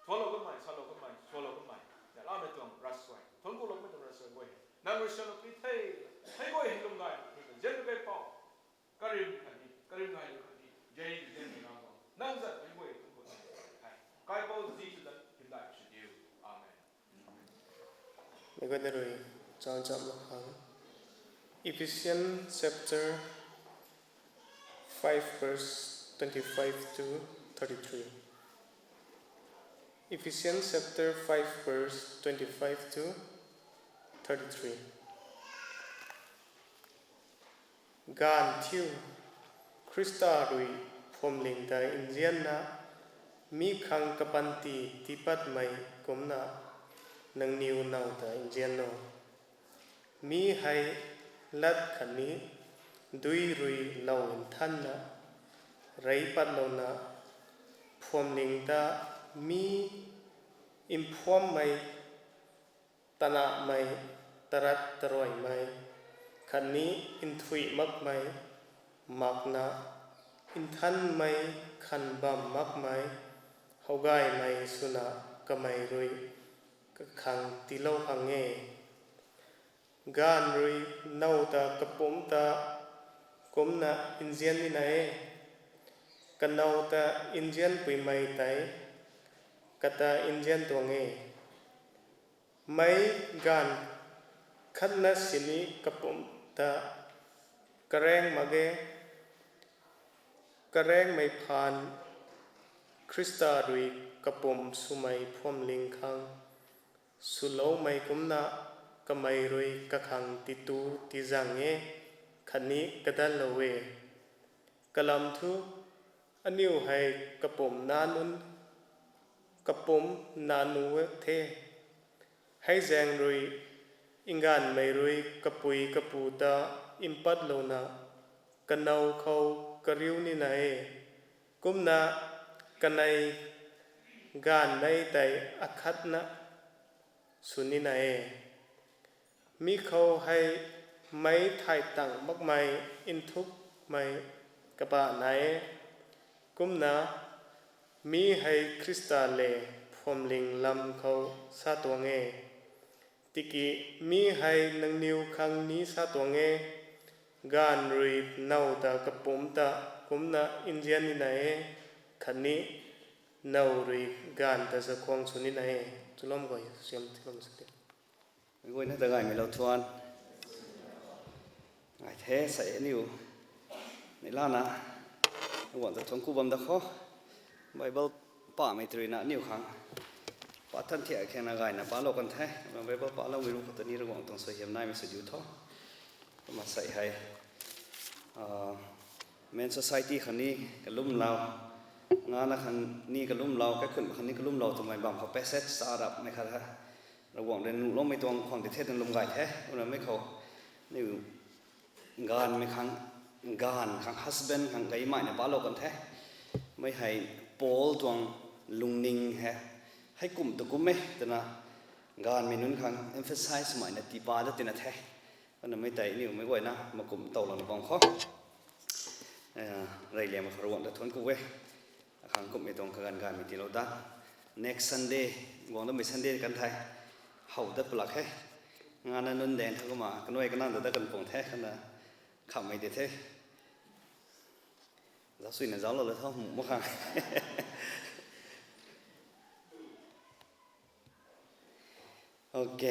thuanlou kanmei, salou kanmei, swlou kanmei, neihlamei tuang ravsuai, thuanc kuloumei tuang ravsuai guay, nang rui salou puni the. Hei guay hei lum gay, nzian kaipouc, Karim khatni, Karimgayliu khatni, Jenny khatni, nang zanc hei guay thuanc ku chamna the. Kaipouc Jisu zanc hymdaih sw diu. Amen. Meic guayna rui chang cham mak khang, Ephesians chapter five verse twenty-five to thirty-three. Ephesians chapter five verse twenty-five to thirty-three. Gaanv thiu, Khrista rui phuamling ta nzianna, mi khang kapanty tiipatmei kumcna, nangniw now ta nzian o. Mi hei lat khatni dui rui lou nthanna, rey patlouna, phuamling ta mi mphuammei, tanahmei, tarat taruaimei, khatni nthuih makmei, makna, nthanmei, khan bam makmei, howgaymei swna kamei rui kakhang tiilou khang e. Gaanv rui now ta kapumc ta kumcna nzian nina e. Kanow ta nzianpuimei tei kata nzian tuang e. Meic gaanv khatna sini kapumc ta karaeng mak ge. Karaengmei phaan Khrista rui kapumc swmei phuamling khang swloumei kumcna kamei rui kakhang titu tizang e, khatni kadatlou e. Kalam thu, aniu hei kapumc nac nunc, kapumc nac nunc the. Hei zaeng rui nganvmei rui kapui kapu ta mpatlouna kanow khou kariu nina e. Kumna kanei ganvmei tei akhatna sw nina e. Mi khou hei meic thay tang makmei nthukmei kabah nai e. Kumna mi hei Khrista le phuamling lam khou sa tuang e. Tiki mi hei nangniw khang ni sa tuang e, gaanv rui now ta kapumc ta kumcna nzian nina e, khatni now rui gaanv ta zakhwang sw nina e. Chulom guay siam tilam sw ti. Meic guayna ta gaymei lou thuan. Ngai the, sei aniu neih lana Ravguangc ta thuanc ku bam da khou. Bible pamei tei ruina aniu khang pa than thiak khangna gayna palou kan the. Ravguangc Bible paloumei ru khou ta ni Ravguangc tuang suaihiam naimei sw diu tho. Kumna sei hei, ah, Men Society khang ni kalumlou, ngana khang ni kalumlou, kaikhunc khang ni kalumlou twmei bam khou passage sa rapmei khat hei Ravguangc rui nuhloumei tuang khwang di the twna lwm gay the. Kumna mei khou aniu gaanvmei khang, gaanv khang, husband khang gaymei na palou kan the. Mei hei Paul tuang lungning hei, hei kum tu kum e twna gaanvmei nunc khang emphasize mei na tiipa dat tina the. Kumna mei tei aniu meic guayna makum towlouna bam khou, eh, reyliammei khou Ravguangc ta thuanc ku e. Akhang kumhmei tuang kaganv gaymei tiilou da. Next Sunday, guang damei Sunday kan thei how dat palak he. Ngana nunc daeng the kumna kanui kanang ta dat kan puang the, kumna khamhmei di the. Zauc suina zauclou la tho, mak khang. Ok.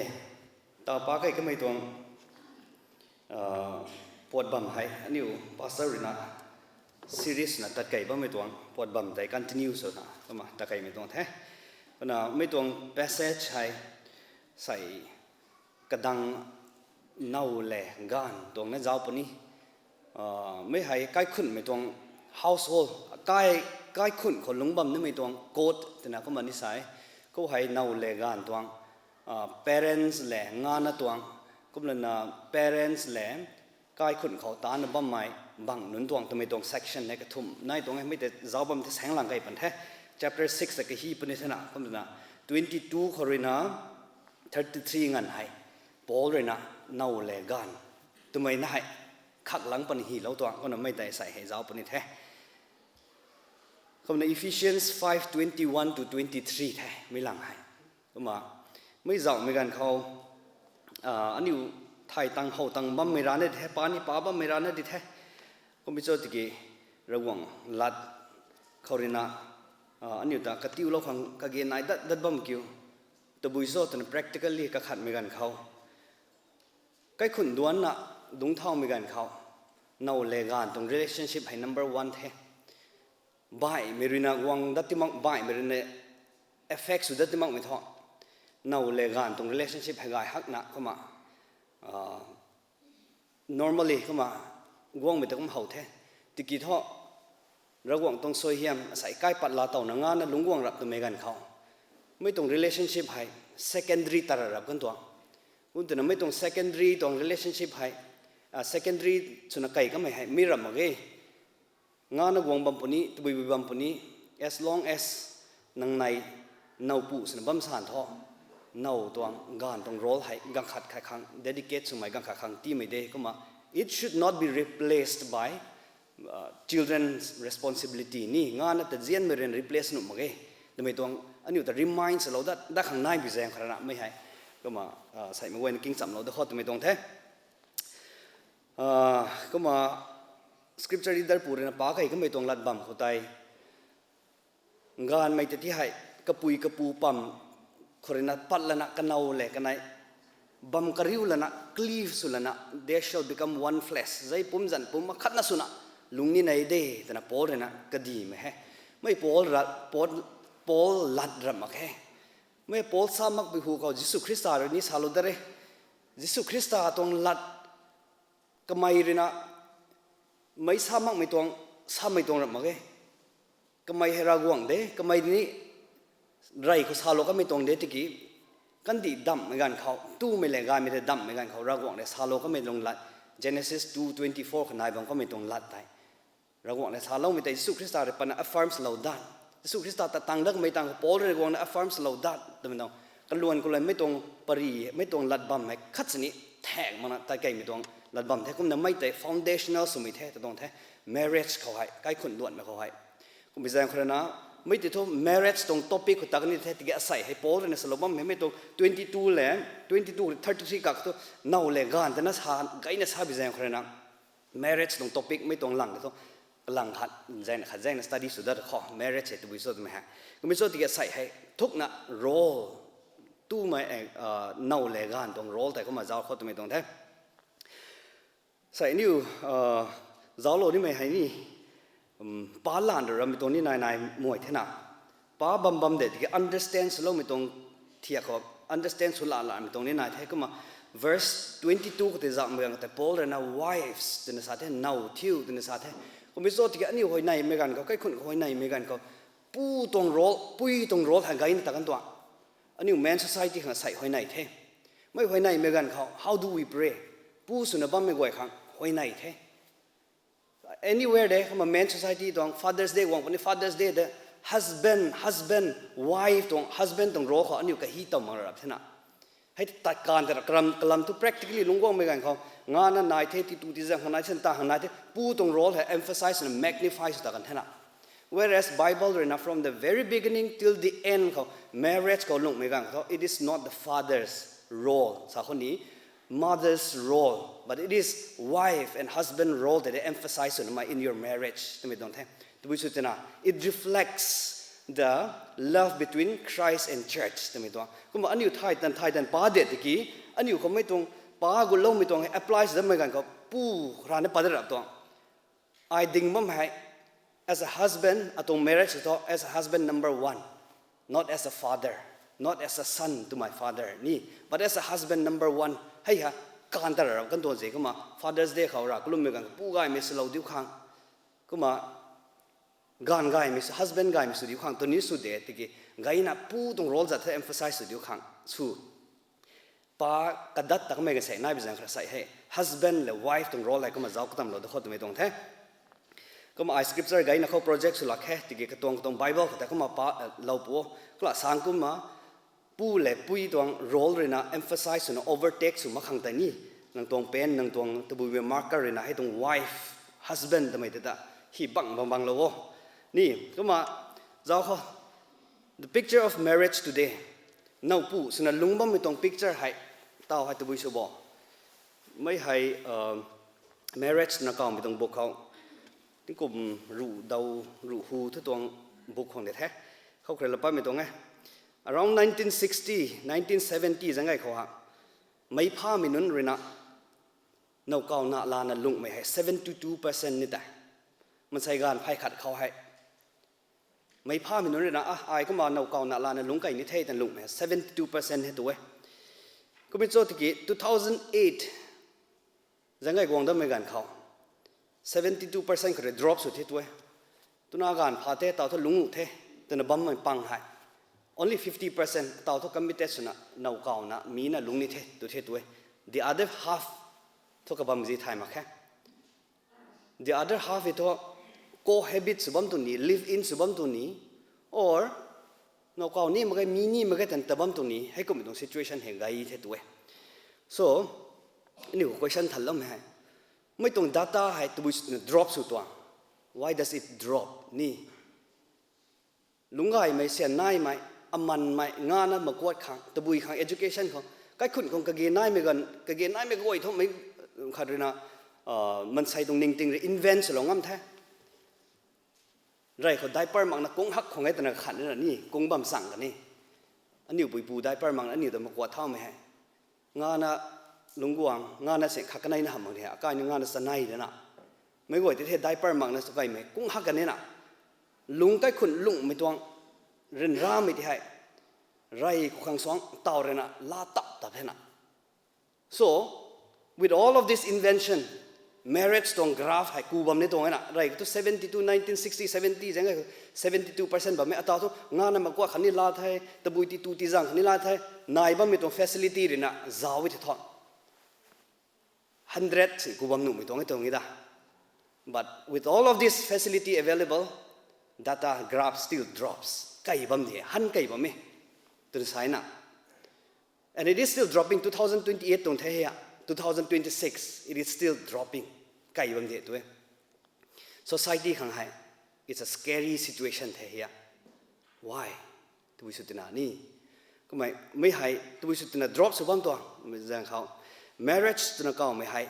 Tau pa kei kamei tuang, ah, puat bam hei aniu pastor ruina series na tat kei bammei tuang puat bam tei continue swna kumna tat keimei tuang the. Kumna mei tuang passage hei sei kadang now le gaanv tuang na zauc puni. Ah, mei hei kaikhunhmei tuang household, kai, kaikhunc khou lungc bam nimei tuang code twna kumna ni sa e. Khou hei now le gaanv tuang, ah, parents le ngana tuang, kumlana parents le kaikhunc khou tana bammei bang nunc tuang twmei tuang section hei kathumh nai tuang e, mei tei zauc bam the saenglang kei pan the. Chapter six ta kahi puni thena, kumna twenty two khou ruina thirty three nganv hei Paul ruina now le gaanv twmei na hei khaklang pan hylou tuang, kumna mei tei sei hei zauc puni the. Kumna Ephesians five twenty one to twenty three the, mei lang hei. Kumna mei zaucmei ganv khou, ah, aniu thay tang how tang bammei rana di the, pa ni pa bammei rana di the. Kummei cho tiki Ravguangc lat khou ruina, ah, aniu ta katiulou khang kage nai dat dat bam kiu. Tabui cho twna practically kakhatmei ganv khou, kaikhunc duanna dungc thaumei ganv khou, now le gaanv tuang relationship hei number one the. Baihmei ruina guang dat ti mak, baihmei ruina effect sw dat ti makmei thu, now le gaanv tuang relationship hei gay hakna kumna, ah, normally kumna guangmei ta kum how the. Tiki thu Ravguangc tuang suaihiam asei kai pat laa towna ngana lungc guang rap twmei ganv khou, mei tuang relationship hei secondary ta ra rap kan tuang. Kum twna mei tuang secondary tuang relationship hei, ah, secondary swna kei kamei hei mi ram mak ge. Ngana guang bam puni, tabuibui bam puni, as long as nang nei nowpu swna bam san thu, now tuang gaanv tuang role hei ganv khat khai khang dedicate swmei, ganv khat khang tiimei de. Kumna it should not be replaced by, uh, children's responsibility ni ngana ta zianmei ruina replace nuh mak ge. Twmei tuang aniu ta remind swlou dat, dat khang nai bi zaeng khou rana mei hei. Kumna, ah, seimei guayna kingchamlou dat khou twmei tuang the. Ah, kumna scripture reader pu ruina pa kei kamei tuang lat bam khou tei, gaanvmei ta ti hei kapui kapu pam khou ruina pat lana kanow le kanei bam kariu lana cleave sw lana, they shall become one flesh, zei pum zanc pum akhatna swna lungc ni nei de twna Paul ruina kadimei he. Mei Paul ra, Paul, Paul lat rap mak khe. Mei Paul sa makpui hu khou Jisu Khrista rui ni salou dat re. Jisu Khrista tuang lat kamei rui na, mei sa makmei tuang, samei tuang rap mak e. Kamei hei Ravguangc de, kamei ni rey khou salou kamei tuang de tiki, kandih damhmei ganv khou, tumei le gaymei tei damhmei ganv khou, Ravguangc le salou kamei tuang lat, Genesis two twenty-four khou nai bam kamei tuang lat tei. Ravguangc le saloumei tei Jisu Khrista rui patna affirm swlou dat. Jisu Khrista ta tang dat kamei tang khou Paul rui Ravguangc na affirm swlou dat twmei tuang. Kaluan kaluan mei tuang pary, mei tuang lat bam hei khat sini thek makna tat keymei tuang lat bam the. Kumna mei tei foundational swmei the, ta tuang the. Marriage khou hei, kaikhunc duanmei khou hei. Kumbi zaeng khou rui na, mei tei thu marriage tuang topic khou tak ni the, tiki asei hei Paul rui na salou bam hei mei tuang twenty-two le, twenty-two thirty-three kak thu, now le ganv tana sa, gayna sa bi zaeng khou rui na, marriage tuang topic mei tuang lang tei thu, kalang khat, zaeng khat zaeng na study sw dat khou, marriage hei tabui cho twmei hei. Kumbi cho tiki asei hei, thukna role, tumei, now le ganv tuang role tei kumna zauc khou twmei tuang the. Sei aniu, zauclou nimei hei ni, pa lan rui rammei tuang ni nai nai mei thena. Pa bam bam de tiki understand swloumei tuang thiak khou, understand sw la lamei tuang ni nai the. Kumna verse twenty-two khou tei zakmei ganv khou tei Paul rui na wives twna sa the, now thiu twna sa the. Kumbi cho tiki aniu huayneymei ganv khou, kaikhunc khou huayneymei ganv khou, pu tuang role, pui tuang role hei gayna ta kan tuang. Aniu men society khang sei huayney the. Mei huayneymei ganv khou, how do we pray? Pu swna bammei guay khang huayney the. Anywhere de, kumna men society tuang Father's Day guang puni Father's Day de, husband, husband, wife tuang, husband tuang role khou aniu kahi tow mak rap thena. Hei tat kan ta kalam, kalam thu practically lungc guangmei ganv khou, ngana nai the, titu tizang khang nai the, ta khang nai the, pu tuang role hei emphasize na magnify sw ta kan thena. Whereas Bible rui na from the very beginning till the end khou, marriage khou lungcmei ganv khou, it is not the father's role sa khou ni, mother's role, but it is wife and husband role tei de emphasize sw na mei in your marriage twmei tuang the. Tabui sw twna, it reflects the love between Christ and church twmei tuang. Kumna aniu thai tan, thai tan pa de tiki, aniu khou mei tuang, pa gutloumei tuang hei apply sw dammei ganv khou, pu rana pa de rap tuang. Ai ding bam hei, as a husband, atuang marriage thu, as a husband number one, not as a father, not as a son to my father, ni, but as a husband number one, hei ha, kan ta rap kan tuang ze kumna, Father's Day khou ra, kalummei ganv pu gaymei swlou diu khang, kumna, ganv gaymei sw, husband gaymei sw diu khang, tw ni sw de, tiki, gayna pu tuang role zat the emphasize sw diu khang, sw. Pa kadat ta kamei kan sei nai bi zaeng khou sei hei, husband le wife tuang role hei kumna zauc katamlou da khou twmei tuang the. Kumna ai scripture gayna khou project sw lak khe, tiki katuang katuang Bible khou tei kumna pa, lou pu o. Kula sang kumna, pu le pui tuang role rui na emphasize swna overtake sw mak khang tei ni, nang tuang pen, nang tuang tabuimei marker rui na hei tuang wife, husband twmei tei ta, hi bang bang bang lou o. Ni, kumna, zauc khou, the picture of marriage today. Nowpu swna lungc bammei tuang picture hei, taw hei tabui sw bo. Mei hei, marriage na kawmei tuang book khou, tingkum ruh daw, ruh hu thu tuang book khwang de the. Khou khrela patmei tuang e. Around nineteen sixty, nineteen seventy zang gay khou ha, meic phamei nunc rui na, now kawna lana lungcmei hei seventy-two percent ni tei. Mansei ganv phay khat khou hei, meic phamei nunc rui na, a, ai kumna now kawna lana lungc key ni the tan lungcmei seventy-two percent hei tu e. Kumna cho tiki two thousand eight, zang gay guang dammei ganv khou, seventy-two percent khou rui drop sw the tu e. Twna ganv pha the, taw thu lungc u the, twna bammei pang hei, only fifty percent taw thu committed swna now kawna mi na lungc ni the tu the tu e. The other half thu kabam zi thay mak khe. The other half hei thu cohabit sw bam tu ni, live in sw bam tu ni, or now kaw ni mak ge, mi ni mak ge tan ta bam tu ni, hei kummei tuang situation hei gay the tu e. So, aniu question thanloumei hei, mei tuang data hei tabui swna drop sw tuang. Why does it drop ni? Lungc gaymei, syan naimei, amanmei, ngana makuat khang, tabui khang, education khou, kaikhunc khang kage naimei ganv, kage naimei guay thumei khat rui na, mansei tuang ningting rui invent swlou ngam the. Rey khou diaper makna kung hak khwang e twna khat nina ni kung bam chang kani. Aniu puipu diaper makna aniu ta makuat thaumei hei, ngana lungc guang, ngana seng khat kaneina hamh mak di hei, akai ni ngana chanei dana, meic guay tei the diaper makna sw kaymei kung hak kanina, lungc kaikhunc lungcmei tuang ryanramei ti hei, rey khou khang suang taw ruina laa tap tap hena. So, with all of this invention, marriage tuang graph hei ku bam ni tuang e na. Rey khou tu seventy two, nineteen sixty, seventy zang e, seventy two percent bam e. Ataw thu ngana makuak khatni laa the, tabui ti tu ti zang khatni laa the, nai bammei tuang facility ruina zauc e the thu. Hundred si ku bam nuhmei tuang e tuang e da. But with all of this facility available, data graph still drops. Kai bam di, han kai bam e. Twna sa e na. And it is still dropping, two thousand twenty-eight tuang the hei, two thousand twenty-six, it is still dropping. Kai bam di tu e. Society khang hei, it's a scary situation the hei. Why? Tabui sw twna ni. Kummei, mei hei, tabui sw twna drop sw bam tuang, mei zaeng khou. Marriage twna kawmei hei,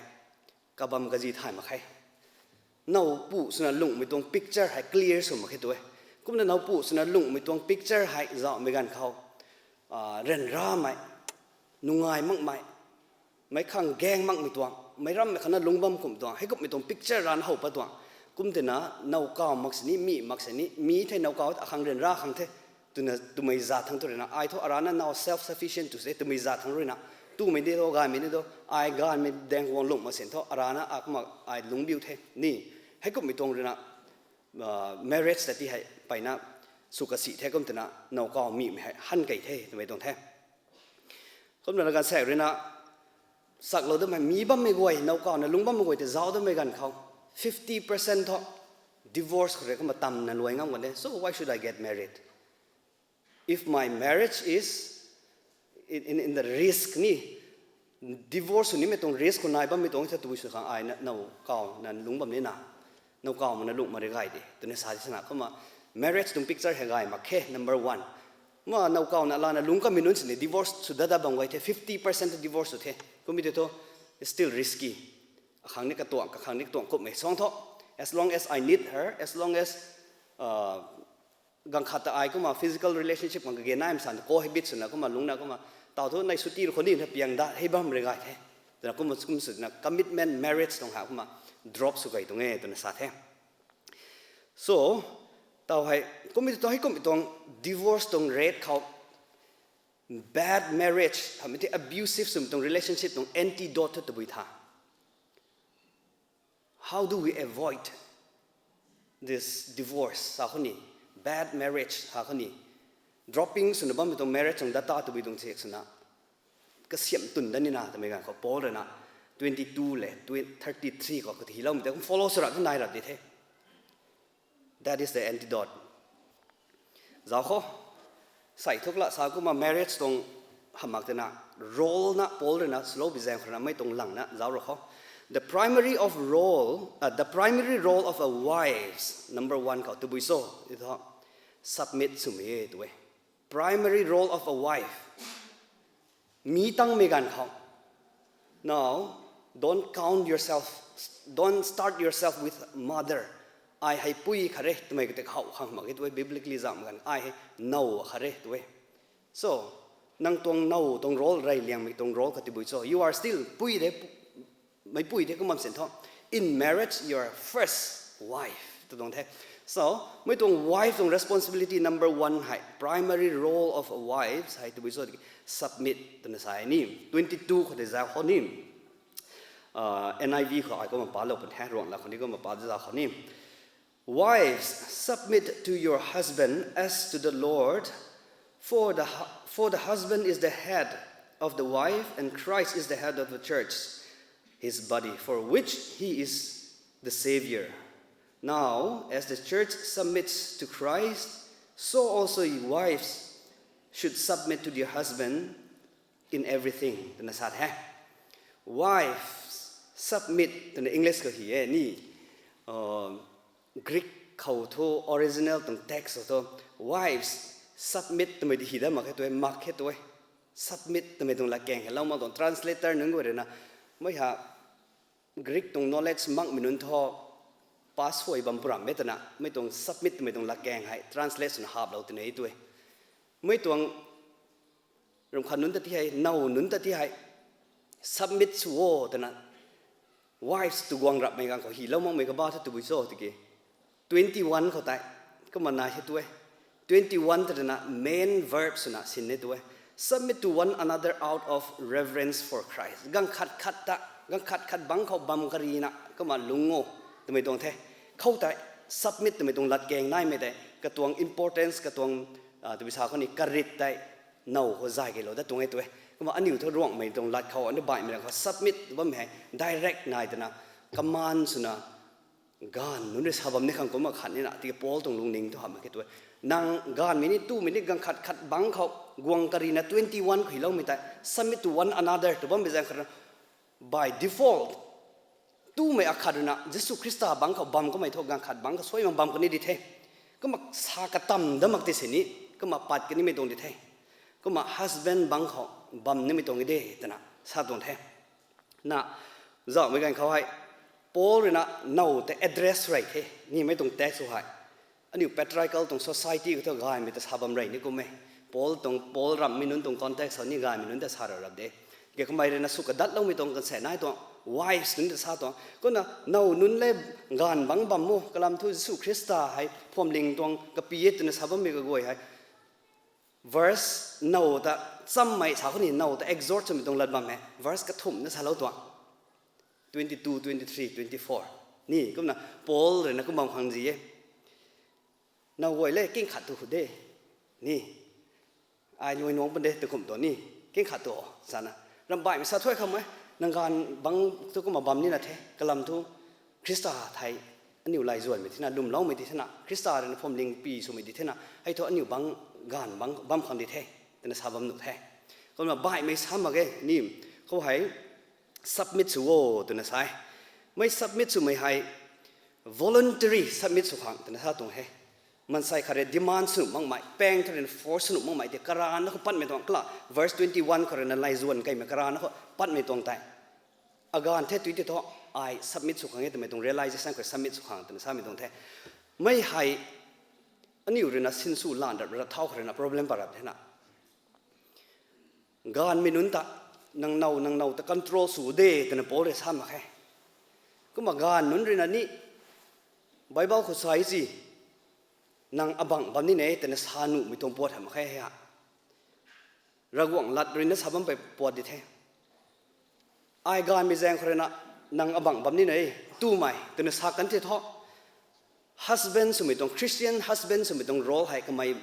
kabam kazi thay mak khe. Nowpu swna lunghmei tuang picture hei clear sw mak khe tu e. Kumna nowpu swna lunghmei tuang picture hei zauhmei ganv khou, ryanramei, nungai makmei, meic khang gaeng makmei tuang, meic rammei khana lungc bam kum tuang, heikumhmei tuang picture rana how pat tuang. Kum twna, nowkaw mak sini, mi mak sini, mi thei nowkaw akhang ryanra khang the, twna twmei zat thangc thu ruina, ai thu arana now self sufficient tw se twmei zat thangc ruina, twmei de thu, gaymei de thu, ai gaymei daeng guang lungh mak sin thu, arana a kumna ai lungc biu the, ni, heikumhmei tuang ruina, marriage ta ti hei, mpeyna, sw kasi the kum twna, nowkaw mimei hei, han kei the, twmei tuang the. Kumna na ganv saekc ruina, saklou damei, mi bammei guay, nowkawna lungc bammei guay tei zauc damei ganv khou, fifty percent thu, divorce khou rui kumna tamna luai ngam kan de. So why should I get married? If my marriage is in, in, in the risk ni, divorce sw nimei tuang risk khou nai bammei tuang the tabui sw khang ai na, nowkawna lungc bam nina, nowkaw makna lungh mak ri gay de, twna sa di sana kumna, marriage tuang picture hei gay mak khe, number one. Kumna nowkawna lana lungc kamei nunc sini divorce sw dat dat bam guay the, fifty percent divorce sw the. Kummei tei thu, it's still risky. Akhang ni katuang, kakhang ni katuang kumhmei suang thu. As long as I need her, as long as, ganv khat ta ai kumna physical relationship khang kage naimei san cohabit swna kumna lungcna kumna, taw thu nei sw ti ru khou ni na piang dat hei bam ri gay the. Twna kumna kum swna commitment marriage tuang ha kumna drop sw kei tuang e twna sa the. So, taw hei, kummei tu hei kumhmei tuang divorce tuang rate khou, bad marriage, hamei ti abusive swmei tuang relationship tuang antidote thu tabui tha. How do we avoid this divorce sa khou ni, bad marriage sa khou ni, dropping swna bammei tuang marriage tuang data tabui tuang check swna, kasiamh twn dat nina twmei ganv khou Paul ruina, twenty two le, thirty three khou kati hiloumei tei kum follow sw rap tu nai rap di the. That is the antidote. Zauc khou, sei thuk la sa kumna marriage tuang hamh mak twna, role na Paul ruina swlou bi zaeng khou ruina mei tuang langna zauc ru khou. The primary of role, uh, the primary role of a wife, number one khou tabui cho, i thu, submit swmei e tu e. Primary role of a wife. Mi tangmei ganv khou. Now, don't count yourself, don't start yourself with mother. Ai hei pui khat re twmei kata how khang mak e tu e, biblically zam ganv ai hei now khat re tu e. So, nang tuang now tuang role rey liangmei tuang role kha tabui cho, you are still pui de, meipui the kum bam sin thu. In marriage, your first wife tw tuang the. So, mei tuang wife tuang responsibility number one hei, primary role of a wife hei tabui cho tiki, submit twna sa e ni. Twenty two khou tei zauc khou ni, N I V khou ai kumna palou pun the, Ruanglat khou ni kumna pa zauc khou ni. Wives, submit to your husband as to the Lord, for the hu-, for the husband is the head of the wife, and Christ is the head of the church, his body, for which he is the Savior. Now, as the church submits to Christ, so also you wives should submit to their husband in everything, twna sa the. Wives, submit twna English khou hi e ni. Greek khou thu original tuang text khou thu, wives, submit twmei di hi dat mak khe tu e, mak khe tu e. Submit twmei tuang latkaeng hei lou mak tuang translator nunc guay ruina, mei ha Greek tuang knowledge makmei nunc thu, pass huay bam puram e twna mei tuang submit twmei tuang latkaeng hei translate swna haplou twna e tu e. Mei tuang ram khat nunc ta ti hei, now nunc ta ti hei, submit sw o twna, wives tu guang rapmei ganv khou hilou makmei kaba thu tabui cho tiki, twenty one khou tei, kumna nai hei tu e. twenty-one ta rui na main verb swna sin e tu e. Submit to one another out of reverence for Christ. Ganv khat khat ta, ganv khat khat bangc khou bam karina kumna lungc o twmei tuang the. Khou tei submit twmei tuang latkaeng naimei tei katuang importance, katuang, ah, tabui sa khou ni karit tei now khou zay keylou dat tuang e tu e. Kumna aniu thu Ruangmei tuang lat khou, aniu baihmei lat khou submit tw bammei hei direct nai twna command swna gaanv nunc rui sa bam ni khang kumna khat nina, tiki Paul tuang lungning thu hamh mak khe tu e. Nang gaanvmei ni, tumei ni, ganv khat khat bangc khou guang karina twenty-one khuiloumei tei submit to one another tw bammei zaeng khat rui na, by default, tumei akhat rui na Jisu Khrista bangc khou bam kamei thu ganv khat bangc khou suai mak bam kani di the. Kumna sa katam dat mak ti sini, kumna pat kanimei tuang di the. Kumna husband bangc khou bam nimei tuang de twna sa tuang the. Na, zauhmei ganv khou hei, Paul rui na now tei address rey the, nimei tuang text hei. Aniu patriarchal tuang society khou thu gaymei ta sa bam rey ni kum e. Paul tuang, Paul ramhmei nunc tuang context khou ni gaymei nunc ta sa ra rap de. Ke kamei rui na sw kadatloumei tuang kan se nai tuang, wives nunc ta sa tuang. Kumna now nunc le gaanv bangc bam o, kalam thu Jisu Khrista hei phuamling tuang kapy e twna sa bammei kaguay hei. Verse now ta chammei sa khou ni, now ta exhort swmei tuang lat bam e. Verse kathumh na salou tuang. Twenty-two, twenty-three, twenty-four. Ni, kumna Paul rui na kum bam khang zi e. Now guay le king khat tu hu de. Ni, ai luai nuang pan de tu kum tuang ni. King khat tu o, sana. Ramh baihmei sa thuay kham e. Nang gaanv bangc thu kumna bam nina the. Kalam thu Khrista thei aniu lay zuanmei thena, lwmloumei di thena, Khrista rui na phuamling py swmei di thena, hei thu aniu bangc gaanv bangc bam khang di the, twna sa bam nuh the. Kumna baihmei sa mak ge ni, khou hei submit sw o twna sa e. Mei submit swmei hei voluntary submit sw khang twna sa tuang he. Maansei khat rui demand sw nuh makmei, paeng thu rui force sw nuh makmei tei karana khou patmei tuang kala, verse twenty-one khou rui na lay zuan kaimei karana khou patmei tuang tei, agaanv the tui ti thu, ai submit sw khang e twmei tuang realization khou submit sw khang twna samei tuang the. Mei hei aniu rui na sinsw lan rap ra thau khou rui na problem pa rap thena, gaanvmei nunc ta, nang now, nang now ta control sw de twna Paul rui sa mak khe. Kumna gaanv nunc rui na ni, Bible khou sa e si, nang abangc bam ni ne twna sa nuhmei tuang puat hamh mak khe hei a. Ravguangc lat rui na sa bampei puat di the. Ai gaanvmei zaeng khou rui na, nang abangc bam ni ne, tumei twna sa kan the thu, husband swmei tuang, Christian husband swmei tuang role hei kamei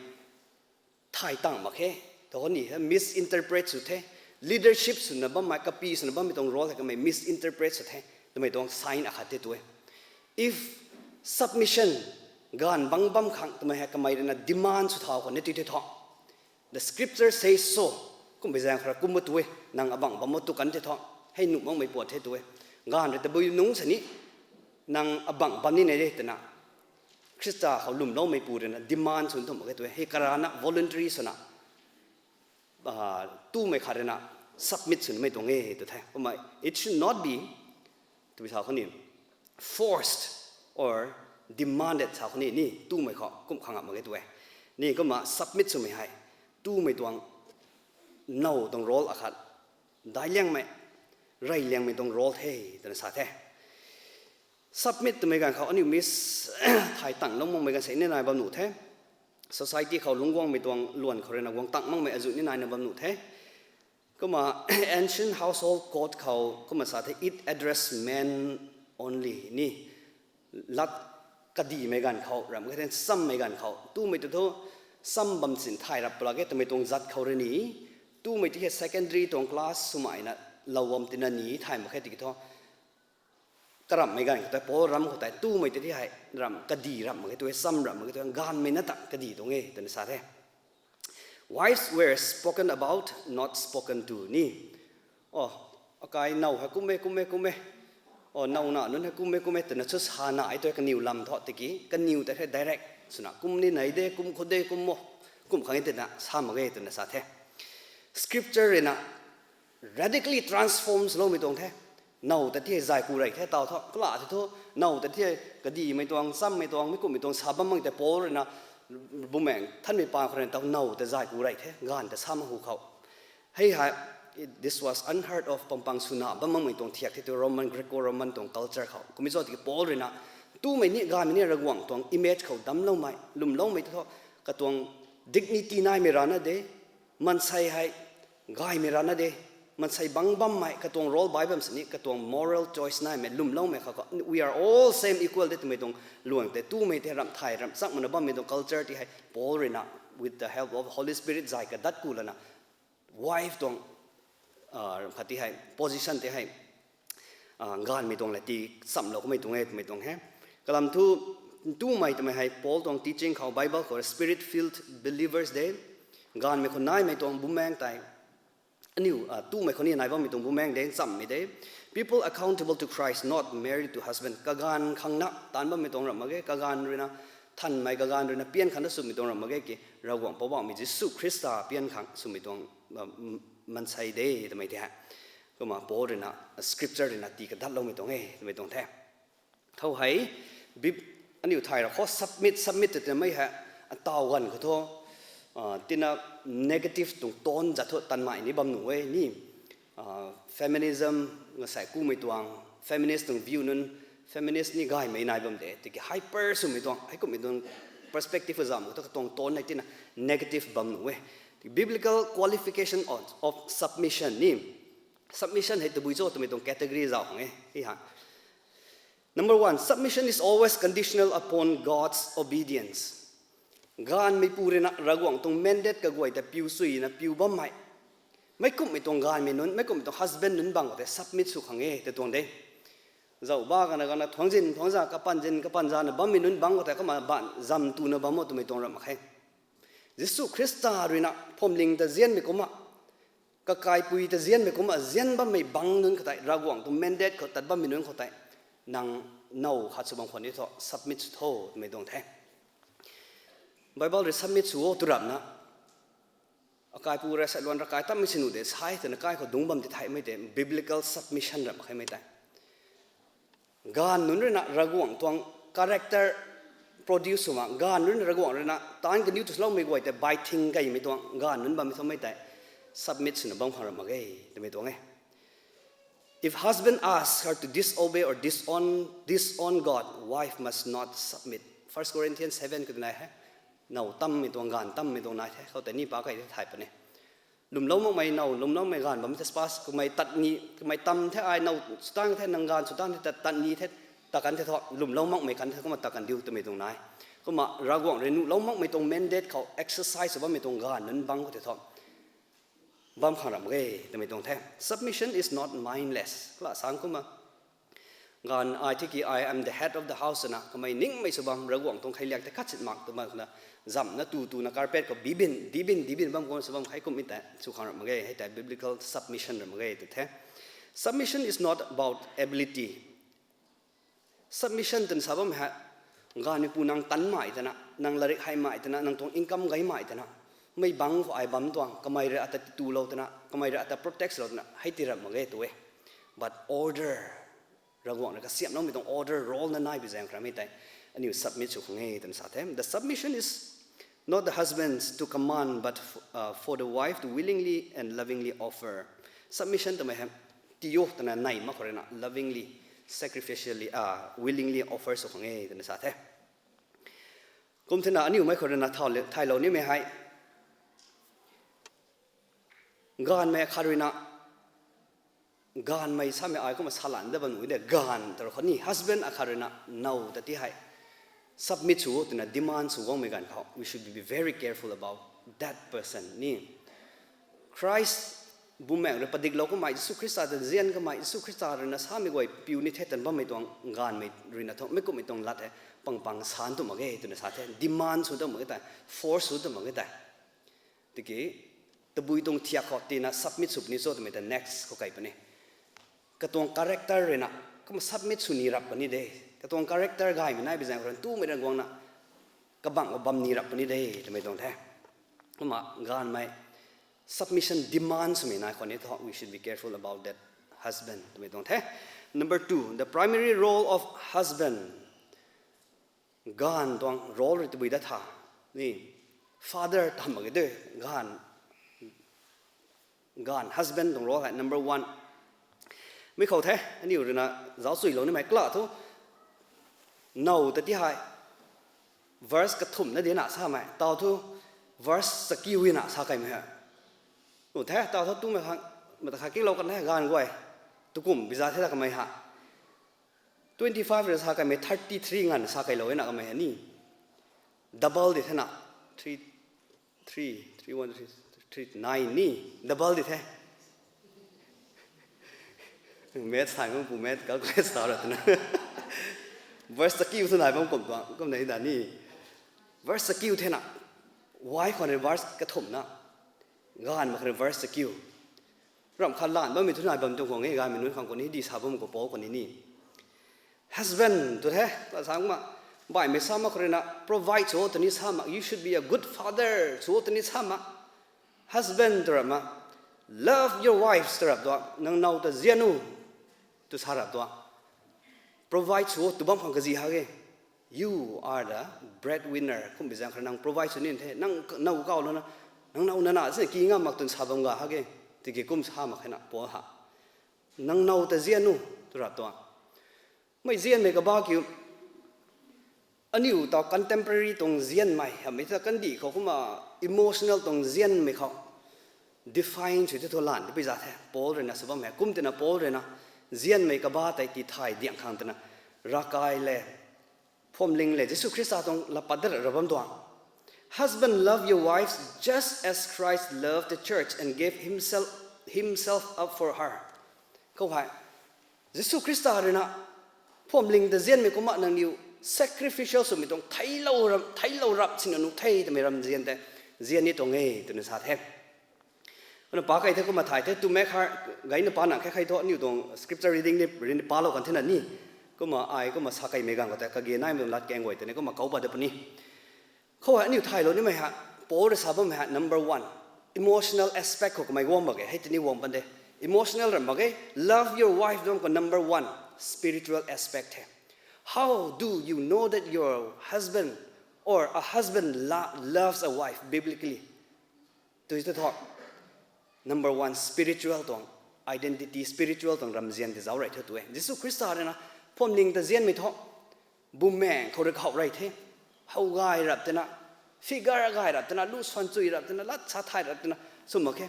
thay tang mak khe. Thu ni hei misinterpret sw the. Leadership swna bammei, kapy swna bammei tuang role hei kamei misinterpret sw the twmei tuang sign akhat the tu e. If submission, gaanv bangc bam khang twmei hei kamei rui na demand sw thau khou ni tui the thu, the scripture says so, kummei zaeng khou rui kumna tu e, nang abangc bam o tu kan the thu, hei nuh makmei puat the tu e. Gaanv rui tabui nungc sini, nang abangc bam ni ne de twna Khrista khou lwmloumeipu rui na demand sw tum mak khe tu e. Hei karana voluntary swna, ah, tumei khat rui na submit sw nimei tuang e tu the. Kumna it should not be, tabui sa khou ni, forced or demanded sa khou ni, ni tumei khou kum khang mak khe tu e. Ni kumna submit swmei hei tumei tuang now tuang role akhat, daic liangmei, rey liangmei tuang role the twna sa the. Submit twmei ganv khou aniu miss thay tang lou makmei ganv se ni nai bam nuh the. Society khou lungc guangmei tuang luan khou rui na guang tang makmei azuh ni naina bam nuh the. Kumna ancient household code khou kumna sa the, it address men only ni. Lat kadihmei ganv khou, ramh khe the chammei ganv khou, tumei tu thu cham bam sin thay rap pla khe twmei tuang zat khou rui ni, tumei ti hei secondary tuang class swmei na lou bam tina ni thay mak khe tiki thu, karamhmei ganv khou tei, Paul ram khou tei, tumei ti hei ramh kadih ramh mak khe tu e, cham ramh mak khe tu e, gaanvmei na ta kadih tuang e twna sa the. Wives were spoken about, not spoken to ni. O, akai now hei kum e, kum e, kum e. O, now na nunc hei kum e, kum e twna chu sa na e tu e, kaniw lam thu tiki, kaniw ta hei direct swna kum ni nai de, kum khou de, kum o, kum khang e twna sa mak ge twna sa the. Scripture rui na radically transforms loumei tuang the. Now ta ti hei zay ku rey the, tau thu, kala the thu, now ta ti hei kadihmei tuang, chammei tuang, mi kumhmei tuang sa bam mak tei Paul rui na, Bumaengh Nthanmei paan khou rui na tau now ta zay ku rey the, gaanv ta sa mak hu khou. Hei hei, it, this was unheard of, pampang swna bam makmei tuang thiak the tu Roman, Greco-Roman tuang culture khou. Kumna zauc tiki Paul rui na, tumei ni, gaanvmei ni Ravguangc tuang image khou damcloumei, lwmloumei tu thu, katuang dignity naimei rana de, mansei hei gaymei rana de, mansei bang bammei katuang role bai bam sini katuang moral choice naimei lwmloumei khou we are all same equal de twmei tuang luang tei tumei tei ramh thay ramh chak mana bammei tuang culture ti hei Paul ruina with the help of Holy Spirit zay kadat ku lana wife tuang khat ti hei position tei hei gaanvmei tuang la ti chamlou kamei tuang e twmei tuang he. Kalam thu tumei twmei hei Paul tuang teaching khou Bible khou spirit filled believers de, gaanvmei khou naimei tuang bumaeng tei aniu tumei khou ni nai bammei tuang bumaeng de chammei de. People accountable to Christ, not married to husband. Kagaanv khangna taanc bammei tuang ramh mak ge, kagaanv ruina thanmei kagaanv ruina pian khangna swmei tuang ramh mak ge ki, Ravguangc Poubauhmei Jisu Khrista pian khang swmei tuang mansei de twmei tei he. Kumna Paul ruina scripture ruina ti kadatloumei tuang e twmei tuang the. Thow hei aniu thay ra khou submit submit twmei hei ataw ganv khou thu tina negative tuang tone zat thu tanmei ni bam nuh e ni. Feminism, ngasai kumei tuang feminist tuang view nunc, feminist ni gaymei nai bam de tiki hyper swmei tuang heikumhmei tuang perspective zam khou thu katuang tone hei tina negative bam nuh e. Biblical qualification of, of submission ni, submission hei tabui cho twmei tuang category zau khang e hei ha. Number one, submission is always conditional upon God's obedience. Gaanvmeipu ruina Ravguangc tuang mandate kaguay ta piu suina piu bammei, meic kumhmei tuang gaanvmei nunc, meic kumhmei tuang husband nunc bang khou tei submit sw khang e tei tuang de. Zauh ba kana kana thuangzin thuangza kapanzin kapanzana bammei nunc bang khou tei kumna baanv zam tuna bam o twmei tuang ramh mak khe. Jisu Khrista ruina phuamling ta zianmei kumna, kakaipui ta zianmei kumna zian bammei bang nunc khou tei, Ravguangc tuang mandate khou tat bammei nunc khou tei nang now khat sw bam khwan ni thu submit sw tho twmei tuang the. Bible rui submit sw o tw ramhna, akaipu rui sailuan ravkai tammei sinu de sai twna kai khou dungc bam ti theimei tei biblical submission ramh khaimei tei. Gaanv nunc ruina Ravguangc tuang character produce swna, gaanv nunc ruina Ravguangc ruina taanc kaniw tu swloumei guay tei baithing kaimei tuang gaanv nunc bammei thumei tei submit swna bam khang ramh mak ge twmei tuang e. If husband asks her to disobey or disown, disown God, wife must not submit. First Corinthians seven khou nai hei. Now tammei tuang gaanv tammei tuang nai the khou tei ni pa kai the thay puni. Lwmlou makmei now, lwmloumei gaanv bammei the spas, kamei tat ni, kamei tam the ai now sw tang the nang gaanv sw tang the tat, tat ni the, tat kan the thu, lwmlou makmei kan the kumna tat kan diu twmei tuang nai. Kumna Ravguangc rui nuhlou makmei tuang mandate khou exercise sw bammei tuang gaanv nunc bang khou tei thu bam khang ramh mak ge twmei tuang the. Submission is not mindless. Kala sang kumna gaanv ai thiki I am the head of the house na kamei ningmei sw bam Ravguangc tuang kheiliak tei khat sit mak twmei khou na zamhna tu tuna carpet khou bibin, dibin, dibin bam guang sw bam heikumhmei tei sw khang ramh mak ge, hei tei biblical submission ramh mak ge tw the. Submission is not about ability. Submission twna sa bam hei, gaanvmeipu nang tanmei twna, nang larik heimei twna, nang tuang income gaymei twna, mei bang khou ai bam tuang, kamei rui ata tulou twna, kamei rui ata protect lou twna hei ti ramh mak ge tw e. But order, Ravguangc rui kasiamhloumei tuang order, role na nai bi zaeng khramei tei aniu submit sw khang e twna sa the. The submission is not the husband's to command, but f-, uh, for the wife to willingly and lovingly offer. Submission twmei hei ti o twna nei mak khou ruina lovingly, sacrificially, uh, willingly offer sw khang e twna sa the. Kum thena aniu mei khou ruina thau le-, thailou nimei hei gaanvmei khat ruina, gaanvmei samei ai kumna salan da bam nuh de, gaanv ta rui khou ni husband akhat ruina now ta ti hei submit sw o twna demand sw guangmei ganv khou we should be very careful about that person ni. Christ bumaengh rui padiklou kamei, Jisu Khrista ta zian kamei, Jisu Khrista ruina samei guay piu ni the tan bammei tuang gaanvmei ruina thu meic kumhmei tuang lat hei pang pang san tw mak ge twna sa the, demand sw tw mak ge tei, force sw tw mak ge tei. Tiki tabui tuang thiak khou tina submit sw puni cho twmei ta next khou kai puni. Katuang character ruina kumna submit sw ni rap puni de. Katuang character gaymei nai bi zaeng khou ruina tumei rui guangna kabangc khou bam ni rap puni de twmei tuang the. Kumna gaanvmei submission demand swmei nai khou ni thu we should be careful about that husband twmei tuang the. Number two, the primary role of husband. Gaanv tuang role rui tabui dat tha ni, father tam mak ge de, gaanv, gaanv husband tuang role hei number one. Mi khou the, aniu ruina zauc chuilou nimei kala thu, now ta ti hei Verse kathumhna dina samei tau thu, verse chakiu na sa kaimei he. U the tau thu tumei khang, mata kha kinglou kan the ganv guay, tukum biza the ta kamei ha. Twenty five rui sa kaimei thirty three nganv sa kailou na kamei he ni. Double di the na, three, three, three one, three, three nine ni, double di the. Maths thay bam pu maths calculate sa ra twna. Verse chakiu thu nai bam kum tuang kum nei da ni. Verse chakiu the na. Why khwan rui verse kathumhna, ganv mak khwan rui verse chakiu. Ramh khat lan bammei thu nai bam tuang khwang e, ganvmei nunc khang khou ni di sa bam khou Paul khou ni ni. Husband tw the, ta sa ma, baihmei sa mak khou rui na provide sw twni sa mak, you should be a good father sw twni sa mak. Husband tw rap ma, love your wives tw rap tua, nang now ta zian u, tw sa rap tua. Provide sw tw bam khang kazi ha ge. You are the breadwinner. Kum bi zaeng khou nang provide sw ni the, nang now kawlouna, nang now nana si ki ngam mak twn sa bam ga ha ge. Tiki kum sa mak khe na Paul ha. Nang now ta zian u, tw rap tua. Mei zianmei kaba kiu, aniu ta contemporary tuang zianmei hamei ta kandih khou kumna emotional tuang zianmei khou define sw te thu lan de pi za the. Paul rui na sw bam hei kum tina Paul rui na zianmei kaba tei ti thay diang khang twna, ravkai le, phuamling le, Jisu Khrista tuang lapat dat ra bam tuang. Husband, love your wives just as Christ loved the church and gave himself, himself up for her. Khou hei, Jisu Khrista rui na phuamling ta zianmei kumna nangniw sacrificial swmei tuang theilou rap, theilou rap sina nuh the twmei ram zian tei zian ni tuang e twna sa the. Kumna pa kai the kumna thay the, to make her, gayna pa nang khe khai thu aniu tuang scripture reading ni rin palou kan the na ni. Kumna ai kumna sa kaimei ganv khou tei kage naimei tuang lat kang guay tei ni kumna kau pat de puni. Khou hei aniu thaylou nimei ha, Paul rui sa bammei ha, number one, emotional aspect khou kamei guang mak ge, hei tini guang pan de. Emotional ram mak ge, love your wife dam khou number one, spiritual aspect the. How do you know that your husband or a husband lo-, loves a wife biblically? Tw te thu, number one, spiritual tuang identity, spiritual tuang ramzian tei zauc rei the tu e. Jisu Khrista rui na phuamling ta zianmei thu, bumaeng khou rui kahowh rei the, how gay rap twna, figure gay rap twna, lu swan chui rap twna, lat sa thay rap twna sw mak khe.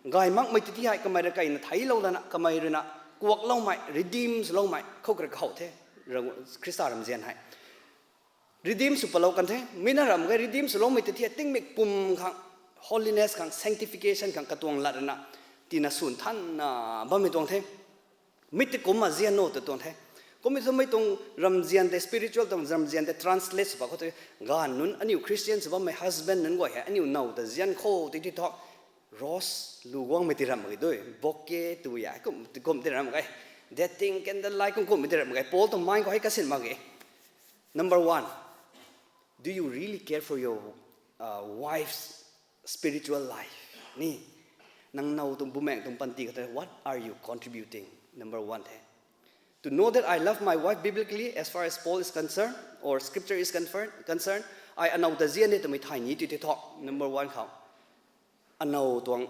Gay makmei tei ti hei kamei rui kaina theilou lana, kamei rui na kuakloumei, redeem swloumei khou rui kahowh the, Khrista ramzian hei. Redeem sw palou kan the, mi na ram ge redeem swloumei tei ti tingmik pum khang, holiness khang, sanctification khang katuang lat rui na, tina swn thanna bammei tuang the. Mi tei kumna zian o tw tuang the. Kummei thu mei tuang ramzian tei, spiritual tuang ramzian tei translate sw pa khou tei, ganv nunc aniu Christian sw bammei husband nunc guay hei aniu now ta zian khou tei ti thu, rose lu guangmei ti ram mak ge dui, bouquet tw ya, kum, kum ti ram mak ge, dating, candlelight, kum kummei ti ram mak ge, Paul tuang mind khou hei kasin mak ge. Number one, do you really care for your, uh, wife's spiritual life? Ni, nang now tuang bumaeng tuang panty khou tei, what are you contributing? Number one the. To know that I love my wife biblically as far as Paul is concerned, or scripture is concerned, concerned, ai anow ta zian e twmei thay ni ti ti thu, number one khou. Anow tuang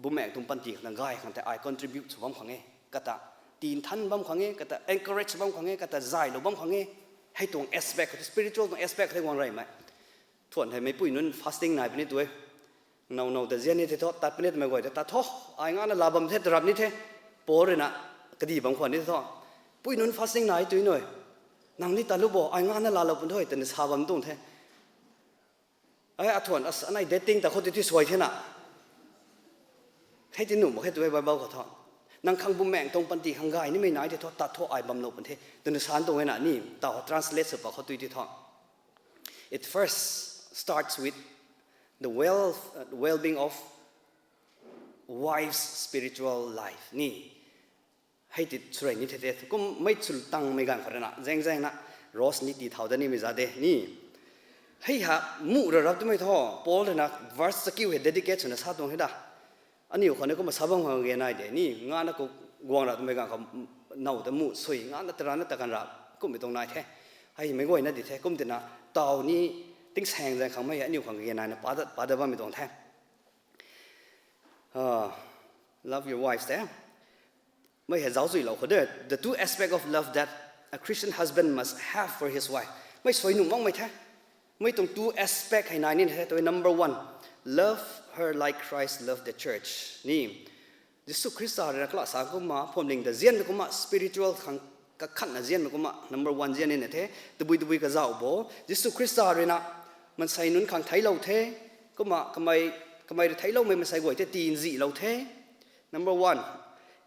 bumaeng tuang panty khou na gay khang tei ai contribute sw bam khang e, kata tinthan bam khang e, kata encourage sw bam khang e, kata zaylou bam khang e. Hei tuang aspect khou tei, spiritual tuang aspect khou tei guang reymei. Thuan hei meipui nunc fasting nai puni tu e. Now, now ta zian ni the thu, tat puni twmei guay tei tat tho, ai ngana la bam the, tarap ni the. Paul rui na, kadi bam khwan ni the thu. Pui nunc fasting nai tui nui. Nang ni tat lu bo, ai ngana laalou pun tho, twna sa bam tuang the. Ai, athuan, as, anei dating ta khou ti ti suai the na. Hei ti nuh mak khe tu e Bible khou thu. Nang khang bumaeng tuang panty khang gay nimei nai ti thu, tat tho ai bamlou pun the. Twna san tuang e na ni, tau translate sw pa khou tui ti thu. It first starts with the well, uh, well-being of wife's spiritual life ni. Hei ti sw rei ni the te, kum mei chul tangmei ganv khou rui na, zaeng zaeng na, rose ni ti thau da nimei za de ni. Hei ha, muh ra rap twmei thu, Paul rui na verse chakiu hei dedicate swna sa tuang hei da. Aniu khou ni kumna sa bam khang ge nai de ni, ngana ku guang ra twmei ganv khou, now ta muh sui, ngana tarana ta kan ra, kummei tuang nai the. Hei mei guayna di the, kum tina, tau ni, tingsaeng zaeng khang mei aniu khang ge naina pa da, pa da bammei tuang the. Ah, love your wives te. Mei hei zauc zuilou khou de, the two aspect of love that a Christian husband must have for his wife. Mei suai nuh makmei the. Mei tuang two aspect hei nai ni the. Tei number one, love her like Christ loved the church. Ni, Jisu Khrista rui na kala sa kumna, phuamling ta nzianmei kumna, spiritual khang kakhatna nzianmei kumna, number one nzian ni na the. Tabui tabui kazauh bo, Jisu Khrista rui na maansei nunc khang theiclou the. Kumna kamei, kamei rui theicloumei maansei guay tei tii nzihlou the. Number one,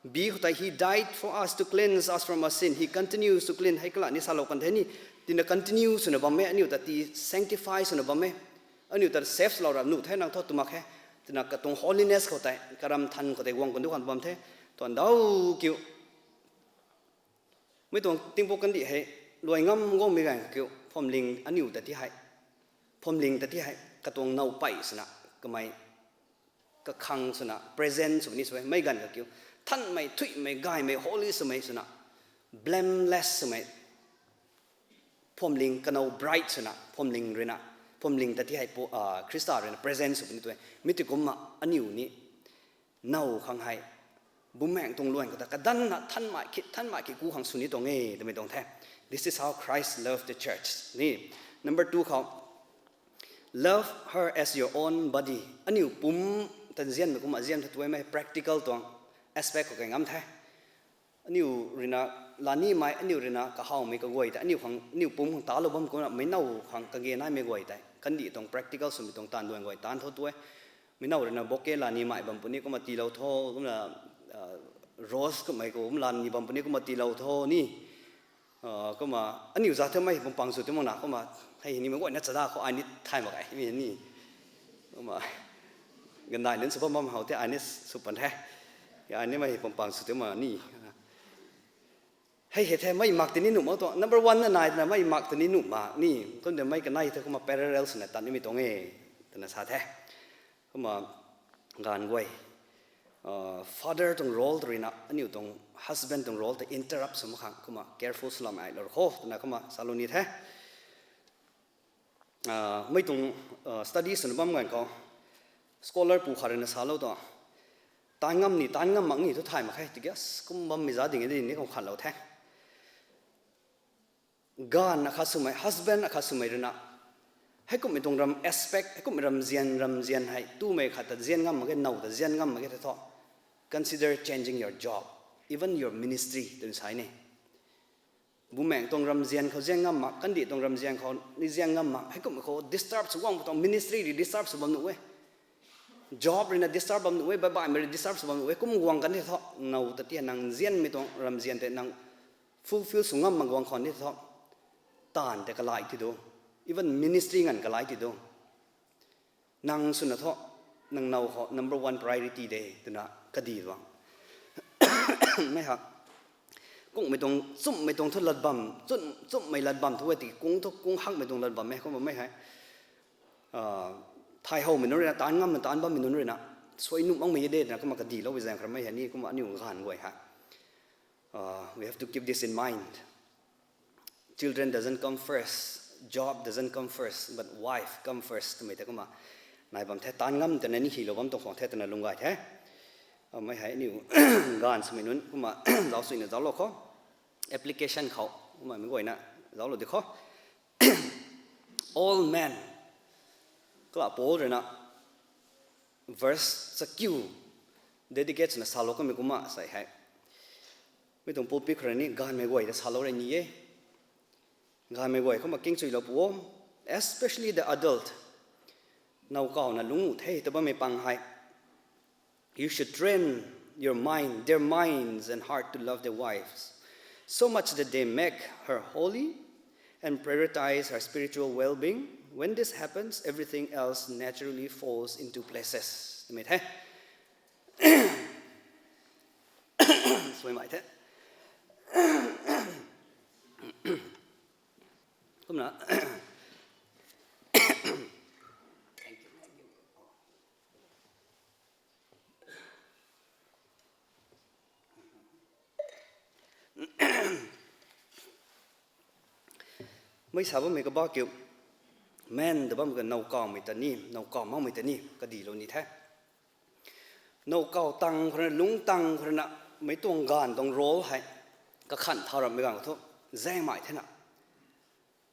B khou tei, He died for us to cleanse us from our sin. He continues to cleanse. Hei kala ni salou kan the ni, tina continue swna bam e, aniu ta tii sanctify swna bam e. Aniu ta save lou ra nuh the nang thu tw mak khe. Tina katuang holiness khou tei, karam than khou tei guang kan du khang bam the. Tuang dau kiu. Mei tuang tingpuk kandih hei luai ngam guangmei ganv kiu, phuamling aniu ta ti hei, phuamling ta ti hei katuang nowpei swna, kamei kakhang swna, present sw ni sw e, mei ganv ka kiu, thanmei, thuimei, gaymei, holy swmei swna, blameless swmei, phuamling kanow bright swna, phuamling rui na, phuamling ta ti hei pu-, ah, Khrista rui na present sw puni tu e. Mi ti kumna aniu ni now khang hei, Bumaengh tuang luan khou ta kadanna thanmei khit, thanmei khit ku khang sw ni tuang e twmei tuang the. This is how Christ loved the church. Ni, number two khou, love her as your own body. Aniu pum ta nzianmei kumna nzian the twmei practical tuang aspect khou kai ngam the. Aniu rui na laa nimei, aniu rui na kahawmei kaguay ta, aniu khang, aniu pum khang talou bam kumna, meic now khang kage naimei guay tei kandih tuang practical swmei tuang taanv duan guay taanv tho tu e. Meic now rui na bouquet laa nimei bam puni kumna tiilou tho, kumna, ah, rose kummei khou kumna laa ni bam puni kumna tiilou tho ni. Ah, kumna aniu za themei pum pang sw ti mak na, kumna hei ni mei guayna chada khou ai ni thay mak e, mi ni. Kumna gandai nunc sw bam bam how the, ai ni sw pan the. Ai ni mei pum pang sw ti mak ni. Hei hei the, mei mak tini nuh mak tuang. Number one na nai twna mei mak tini nuh mak ni. Kum de mei kanei the kumna parallel swna tat nimei tuang e, twna sa the. Kumna gaanv guay, ah, father tuang role ta rui na, aniu tuang husband tuang role ta interrupt sw mak khang, kumna careful swlam ai lou kho, twna kumna salou ni the. Ah, mei tuang, ah, study swna bam ganv khou, scholar pu khat rui na salou tuang, taanv ngam ni, taanv ngam mak ni thu thay mak khe, tiki kum bammei za ding e di ni khou khatlou the. Gaanv akhat swmei, husband akhat swmei rui na, heikumhmei tuang ram aspect, heikumhmei ramzian, ramzian hei tumei khat ta nzian ngam mak ge, now ta nzian ngam mak ge the thu, consider changing your job, even your ministry, twna sa ni. Bumaengh tuang ramzian khou nzian ngam mak, kandih tuang ramzian khou ni nzian ngam mak, heikumhmei khou disturb sw guang pu tuang, ministry rui disturb sw bam nuh e. Job rui na disturb bam nuh e, baih baihmei rui disturb sw bam nuh e, kum guang kan the thu, now ta ti nang nzianmei tuang ramzian tei nang fulfill sw ngam mak guang khwan ni thu, taanv tei kalai ti du, even ministry nganv kalai ti du. Nang swna thu, nang now khou number one priority de, twna kadi tuang. Mei ha, kungmei tuang, chumhmei tuang thu lat bam, chum, chumhmei lat bam thu e tiki kung thu kung hakmei tuang lat bam e, kumna mei hei, ah, thay howmei nunc rui na, taanv ngammei taanv bammei nunc rui na, suai nuh makmei de, twna kumna kadiloumei zaeng khou mei hei ni, kumna aniu gaanv guay hei, ah, we have to keep this in mind. Children doesn't come first, job doesn't come first, but wife come first twmei tei kumna nai bam the, taanv ngam twna ni hylou bam tuang khwan the twna lung gay the. Ah, mei hei aniu gaanv swmei nunc kumna zauc suina zauclou kho. Application khou kumna mei guayna zauclou di kho. All men, kala Paul rui na verse chakiu dedicate swna salou kamei kumna sei hei, mei tuang pulpit khou rui ni gaanvmei guay ta salou rui ni e. Gaanvmei guay kumna kingchuilou pu o, especially the adult, now kawna lungc the ta bammei pang hei. You should train your mind, their minds and heart to love their wives so much that they make her holy and prioritize her spiritual well-being. When this happens, everything else naturally falls into places. Twmei the. Suai mai the. Kumna. Mei sa bammei kabah kiu, men ta bam ka now kawmei ta ni, now kaw makmei ta ni kadilou ni the. Now kaw tang khou rui na, lungc tang khou rui na, meic tuang gaanv tuang role hei kakhan thau rammei ganv khou thu zaengmei thena.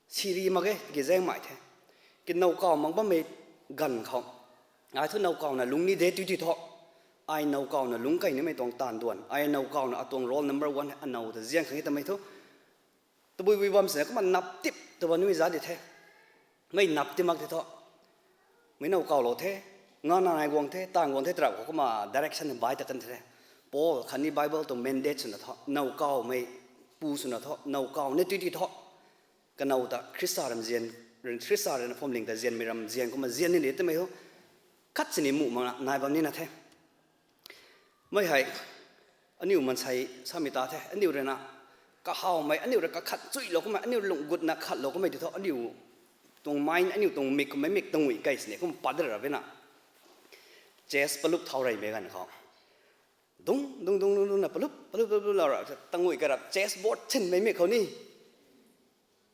Siri mak ge, tiki zaeng mai the. Ki nowkaw mak bammei ganv khou, ai thu nowkawna lungc ni de tw ti thu, ai nowkawna lungc kei nimei tuang taanv duan, ai nowkawna atuang role number one, anow ta zian khang e twmei thu, tabui bui bam sina kumna nap tip tw bam nimei za di the. Mei nap ti mak ti thu, mei nowkawlou the, nga na nai guang the, taanv guang the, tarap khou kumna direction bai ta kan the. Paul khatni Bible tuang mandate swna thu, nowkawmei pu swna thu, nowkaw ni tw ti thu, kanow ta Khrista ram zian, Khrista rui na phuamling ta zianmei ram zian kumna zian ni de twmei thu, khat sini muh mak na nai bam nina the. Mei hei, aniu mansei samei ta the, aniu rui na, kahawmei, aniu rui kakhat chuilou kummei, aniu lung gutna khatlou kummei ti thu, aniu tuang mind, aniu tuang mik kummei mik tuang ui kei sini kum pat ra bena, chest palup thau reymei ganv khou, dung dung dung dung dung na palup palup palup lou ra, tangui ka rap chest board chinmei mik khou ni,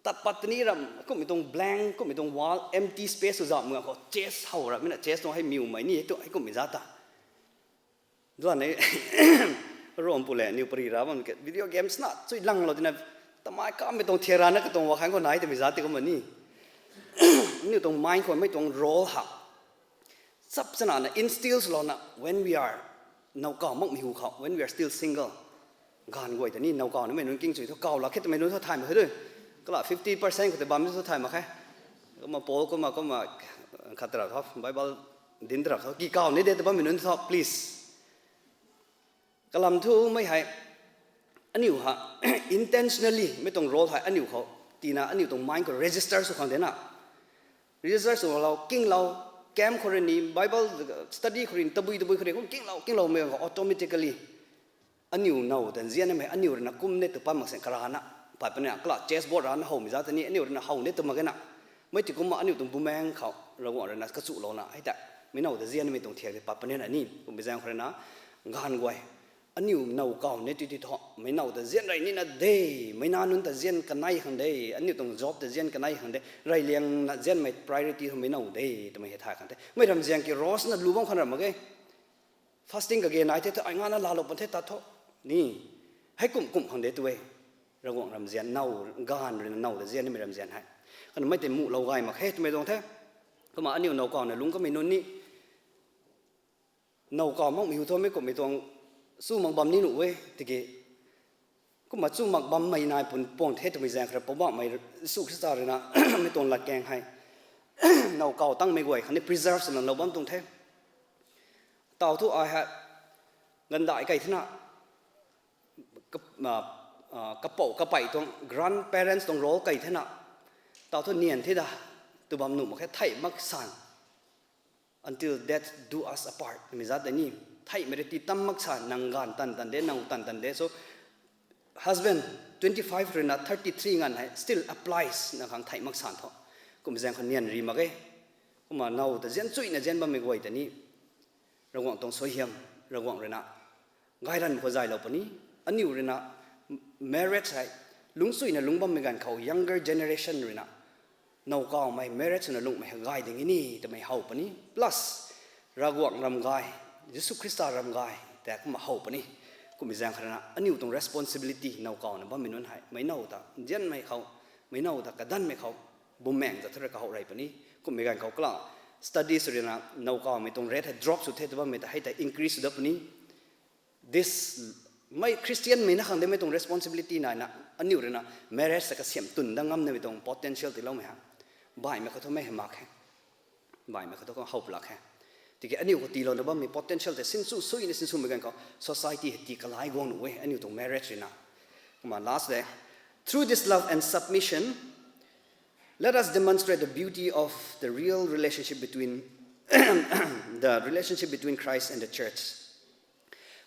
tat pat ni ram, kummei tuang blank, kummei tuang wall, empty space sw zam nga khou chest how rapmei na, chest tuang hei miwmei ni tu hei kummei za ta. Duan e, rom pu le, aniu pari ra bam ke, video games na chui langlou tina, tamei kammei tuang thiak rana katuang wa khang khou nai twmei za ti kumna ni, aniu tuang mind khou mei tuang role ha, chap chana na instill swlouna, when we are nowkaw makmei hu khou, when we are still single, gaanv guay ta ni nowkaw nimei nunc king chui thu kaw lak khe twmei nunc thu thay mak khe de. Kala fifty percent khou tei bam thu thay mak khe. Kumna Paul kumna kumna khat tarap thu, Bible dinc tarap thu, ki kaw ni de tw bammei nunc thu, please. Kalam thu mei hei, aniu ha, intentionally mei tuang role hei aniu khou, tina aniu tuang mind khou register sw khang de na. Register swlou, kinglou, camp khou rui ni, Bible study khou rui ni, tabui tabui khou rui kum kinglou kingloumei ganv khou automatically aniu now ta nzianmei, aniu rui na kum ne tw pat mak seng karana, pat puni na, kala chest board rana howmei za ta ni, aniu rui na how ne tw mak ge na. Mei ti kumna aniu tuang bumaeng khou Ravguangc rui na kachulouna hei ta, meic now ta nzianmei tuang thiak tei pat puni na ni, kummei zaeng khou rui na, gaanv guay, aniu nowkaw ne tw ti thu, meic now ta nzian rey nina de, meic na nunc ta nzian kanei khang de, aniu tuang job ta nzian kanei khang de, reyliangna nzianmei priority thu meic now de, twmei hei thay khang the. Mei ramzian ki rose na lu bam khang ram mak ge. Fasting kage nai the thu, ai nga na laalou pan the tat thu, ni, hei kum kum khang de tu e. Ravguangc ramzian, now, gaanv rui na now ta nzian nimei ramzian hei, kana mei tei muhlou gay mak khe twmei tuang the. Kumna aniu nowkawna lungc kamei nunc ni, nowkaw makmei hu thu mei kummei tuang chu mak bam ni nuh e, tiki, kumna chu mak bammei nai pun puang the twmei zaeng khou rui Poubauhmei Jisu Khrista rui na mei tuang latkaeng hei, nowkaw tangmei guay khatni preserve swna lou bam tuang the. Tau thu ai hei, gandai kei thena, kap-, ah, ah, kapou kapei tuang grandparents tuang role kei thena, tau thu nian the da, tw bam nuh mak khe, theih mak san, until death do us apart twmei zat tei ni, theihmei rui tii tam mak san, nang gaanv tan tan de, nang tan tan de, so, husband twenty five rui na thirty three nganv hei still applies na khang theih mak san thu, kummei zaeng khou nian ri mak e. Kumna now ta nzian chuina nzian bammei guay ta ni, Ravguangc tuang suaihiam, Ravguangc rui na gay ranv khou zaylou puni, aniu rui na marriage hei lungcchuina lungc bammei ganv khou younger generation rui na nowkawmei marriage swna lungcmei hei gay ding e ni twmei how puni, plus Ravguangc ram gay, Jisu Khrista ram gay ta kumna how puni. Kummei zaeng khou rui na aniu tuang responsibility nowkawna bammei nunc hei meic now ta nzianmei khou, meic now ta kadanmei khou, bumaeng ta thu rui kahou rey puni. Kummei ganv khou kala studies rui na nowkawmei tuang rate hei drop sw the tw bammei ta hei ta increase sw dat puni. This, mei Christian mei na khang de mei tuang responsibility naina, aniu rui na marriage ta kasiam twn dat ngam namei tuang potential tiiloumei ha, baihmei khou thu mei hei mak khe. Baihmei khou thu khang how lak khe. Tiki aniu khou tiilou na bammei potential tei sinsw suina sinswmei ganv khou society hei tii kalai guang nuh e aniu tuang marriage rui na. Kumna last de, through this love and submission, let us demonstrate the beauty of the real relationship between, the relationship between Christ and the church.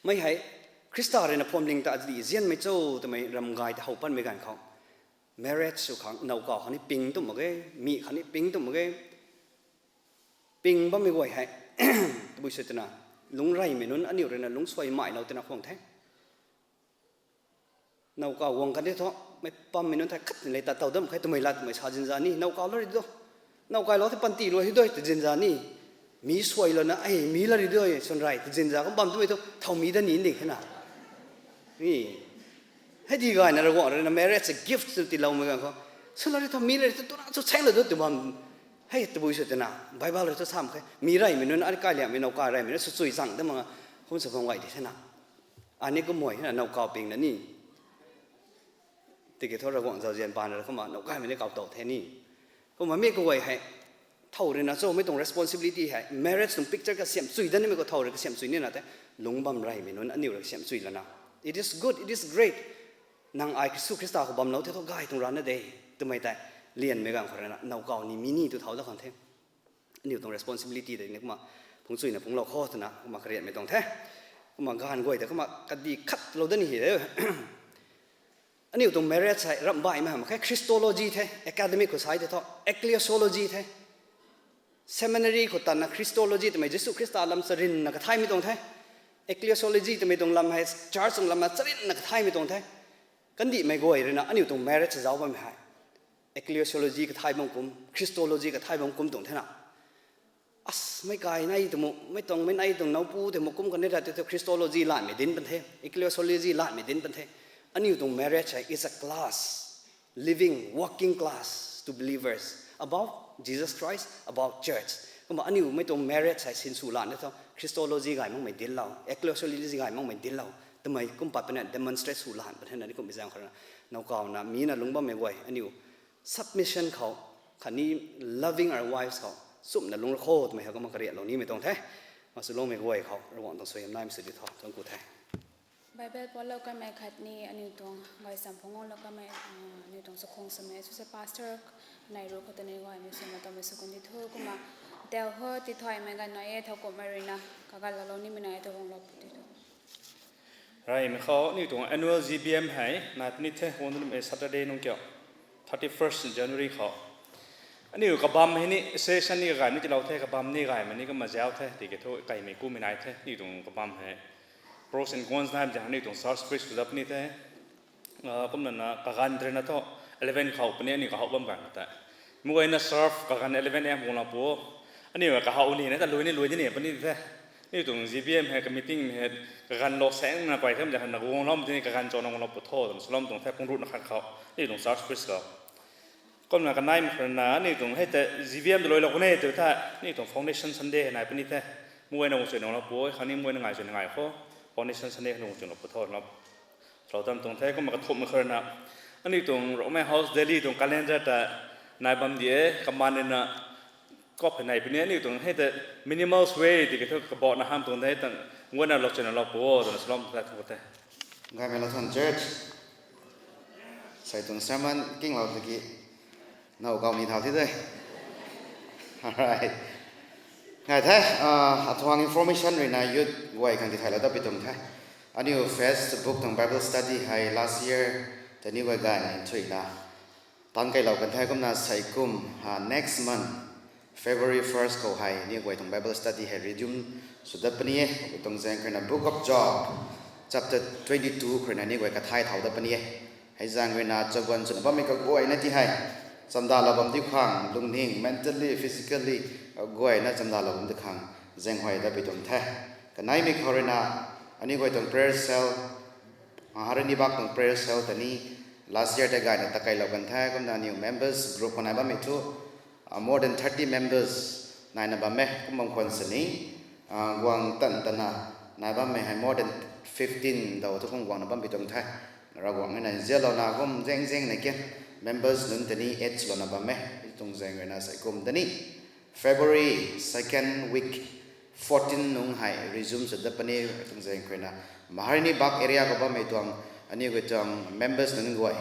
Mei hei, Khrista rui na phuamling ta adih nzianmei cho twmei ram gay ta how patmei ganv khou, marriage sw khang, nowkaw khang ni ping tum mak ge, mi khang ni ping tum mak ge. Ping bammei guay hei, tabui sw twna, lungc reymei nunc aniu rui na lungc suai mailou twna khwang the. Nowkaw guang kan de thu, mei pammei nunc thei khat ni le tat tow dam khe twmei lat twmei sa zinza ni, nowkaw la ri do. Nowkaw lou the panty luai hi doi tw zinza ni. Mi suailouna, ei, mi la ri doi, swn rey tw zinza kum bam twmei thu, thow mi dat ni ding khe na. Ni, hei di gayna Ravguangc rui na marriage a gift sw tiiloumei ganv khou, Swna ri thu mi rui thu tuna chu cheng la du tw bam. Hei tabui sw twna Bible rui thu sam khe. Mi reymei nunc, ani kai liangmei now kai reymei nunc sw chui zang de mak, kum sw bam gay di the na. Ani kum mei na now kau ping na ni. Tiki thu Ravguangc zauzian paan ra kumna now kaimei ni kau tow the ni. Kumna mi kaguay hei thow rui na cho, mei tuang responsibility hei marriage tuang picture kasiam chui dat nimei khou thow rui kasiam chui nina the. Lungc bam reymei nunc aniu rui kasiam chui lana, it is good, it is great. Nang ai Jisu Khrista khou bamlou the thu gay tuang rana de, twmei tei lianmei ganv khou rui na now kau ni mi ni tu thau dat khang the. Aniu tuang responsibility tei ni kumna phungc chuina phungclou kho twna kumna karianmei tuang the. Kumna ganv guay tei kumna kadi khatlou dat ni hi de. Aniu tuang marriage hei ramh baihmei hamh khe, Christology the, academic khou sai tei thu, ecclesiology the. Seminary khou tanna Christology twmei Jisu Khrista lam charynna kathaymei tuang the. Ecclesiology twmei tuang lam hei church tuang lam na charynna kathaymei tuang the. Kandihmei guay rui na aniu tuang marriage zauc bammei hei ecclesiology kathay bam kum, Christology kathay bam kum tuang the na. As, meic kai nai tw mu, mei tuang mei nai tuang nowpu tei mu kum kan ni ra tei thu Christology lanmei dinc pan the, ecclesiology lanmei dinc pan the. Aniu tuang marriage hei is a class, living, working class to believers about Jesus Christ, about church. Kumna aniu mei tuang marriage hei sinsw lan de thu Christology gay makmei dinclou, ecclesiology gay makmei dinclou, twmei kum pat puni demonstrate sw lan pan the na ni kum bi zaeng khou rui na. Now kauna mi na lungc bammei guay aniu submission khou, khatni loving our wives khou, chumna lungc ra kho twmei hei kumna karianlou nimei tuang the. Masu lungmei guay khou Ravguangc tuang suaihiam naimei sw di tho, thuanc ku the. Bible paulou kamei khatni aniu tuang gay sam phungc guanglou kamei, aniu tuang chakhwang swmei associate pastor nai ru khou tei ni guaymei swna tamei sw kan di thu kumna, tau ho tithaymei ganv nai e, thowkumhmei rui na kaganv laalou nimei nai e, thowkumhlou pu di tho. Reymei khou aniu tuang annual G B M hei nai puni the, guang dunmei Saturday nung kiu, thirty-first January khou. Aniu kabam hei ni session ni kagay ni tiilou the, kabam ni gaymei ni kumna zauc the, tiki thu kaimei kumei nai the, aniu tuang kabam hei pros and cons nai zaeng aniu tuang church priest sw dat puni the. Kumna na kaganv rui na thu eleven khou puni aniu kahouh bam ganv tei. Mi guayna serve kaganv eleven a m guanglou pu. Aniu kahouh ni na ta lui ni lui di ni puni the. Aniu tuang G B M hei ka meeting hei kaganv lou saengna pay the, zaeng na guangloumei tini kaganv chana guanglou pu tho twna salou tuang the, phungc ruhna khat khou aniu tuang church priest khou. Kumna kanaimei khou rui na aniu tuang hei tei G B M ta luailou kan e tw the, aniu tuang foundation Sunday hei nai puni the. Mi guayna guang chuina guanglou pu, khatni mi guayna ngai chuina ngai kho. Foundation Sunday hei guang chuina pu tho na. Salou tam tuang the. Kumna kathumhmei khou rui na aniu tuang Rongmei House Delhi tuang calendar ta nai bam di e, kaman rui na kop hei nai puni, aniu tuang hei tei minimal way tiki thu kabana ham tuang de, tang guayna lou chuina lou pu o twna salou ta the, thuanc ku the. Gaymei Lathan Church, sei tuang sermon kinglou tiki now kau ni thau thi de. Alright. Ngai the, athuang information rui na youth guay khang tithaylou dat pi tuang the. Aniu Facebook tuang Bible study hei last year tei ni guay gayna nthuina tan keylou kan the, kumna sei kum, next month February first khou hei ni guay tuang Bible study hei resume sw dat puni e. Tuang zaeng khou rui na Book of Job chapter twenty-two khou rui na ni guay kathay thau dat puni e. Hei zaeng rui na chaguan swna bammei kaguayna ti hei chamdalou bam di khang, lungning, mentally, physically, guayna chamdalou bam di khang zaenghuay dat pi tuang the. Kanaimei khou rui na aniu guay tuang prayer cell, Maharanibagh tuang prayer cell tei ni last year tei gayna ta keylou kan the, kumna aniu members group khou nai bammei thu more than thirty members naina bam e, kum bam khwan sini guang tan tana nai bammei hei more than fifteen daw thu kum guangna bam pi tuang the. Ravguangc na nzianlouna kum zaeng zaeng na ke members nunc tei ni add louna bam e. Tuang zaeng rui na sei kum tei ni February second week, fourteen nung hei resume sw dat puni. Tuang zaeng khou rui na Maharanibagh area khou bammei tuang aniu guay tuang members nunc guay,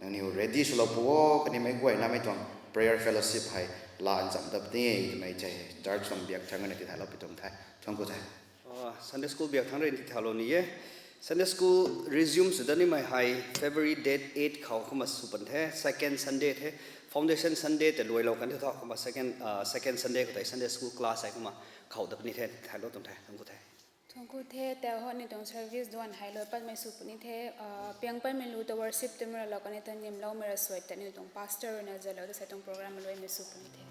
nangniw ready swlou pu o, khatni meic guayna mei tuang prayer fellowship hei laa ncham dat puni e twmei tei church tuang biak thangc rui na tithaylou pi tuang the. Thuanc ku the. Sunday school biak thangc rui tithaylou ni e. Sunday school resume sw dat nimei hei February date eight khou kumna sw pan the, second Sunday the. Foundation Sunday tei luailou kan the thu kumna second, second Sunday khou tei Sunday school class hei kumna khou dat puni the, tithaylou tuang the. Thuanc ku the. Thuanc ku the, tau ho aniu tuang service duan hei luai patmei sw puni the. Piang patmei lu ta worship team rui lou kan e ta nimloumei ra suai ta aniu tuang pastor rui na zalou ta sei tuang program luaimei sw puni the.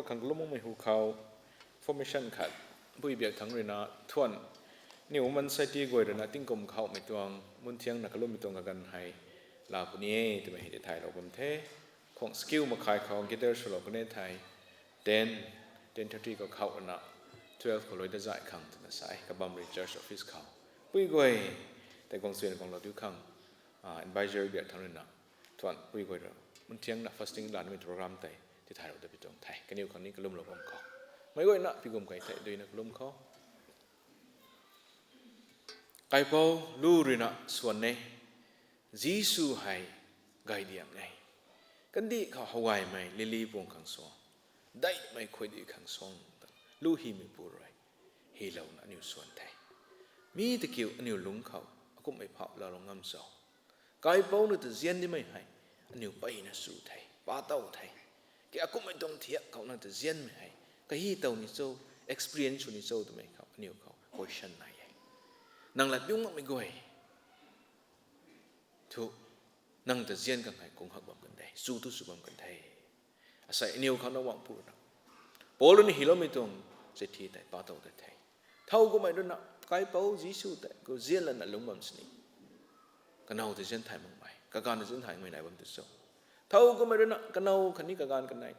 Khang kalummei hu khou, information khat, pui biak thangc ruina thuan, aniw Women Society guay ruina tingkum kahowmei tuang, munthiangna kalummei tuang kaganv hei, la puni e twmei hei tithaylou bam the. Khwang skill makhai khou gather swlou kan e thei, ten, ten thirty khou kahowna, twelve khou lui da zay khang twna sa e, kabam ri church office khou. Pui guay, tei guang chuina guanglou diu khang, advisor biak thangc ruina, thuan pui guay rui, munthiangna fasting lanmei program tei, tithaylou da pi tuang the. Kaniw khang ni kalumlou bam khou, meic guayna pi gum kei thei duina kalum khou. Kaipouc lu ruina swan e, Jisu hei gaydiam e. Kandih khou how gaymei lily puang khang suang, daihmei khuaidi khang suang ta, lu hymeipu rui hylouna aniw swan the. Mi ta kiu aniw lungc khou, akumhmei phauh laalou ngam cho? Kaipouc nang ta zian nimei hei, aniw peyna sw the, pa tow the. Ki akumhmei tuang thiak khou nang ta zianmei hei, kahi tow ni cho, experience sw ni cho twmei khou aniw khou question nai e. Nang lat biung makmei guay thu, nang ta zian khang hei kung hak bam kan de, sw tu sw bam kan the. Asei aniw khou na wangpu na, Paul rui ni hyloumei tuang chithi tei pa tow ta the. Thow kummei ruina, Kaipouc Jisu tei khou zian lana lungc bam sini, kanow ta zian thay makmei, kaganv ta zian thay makmei nai bam tu cho? Thow kummei ruina kanow khatni kaganv kanei,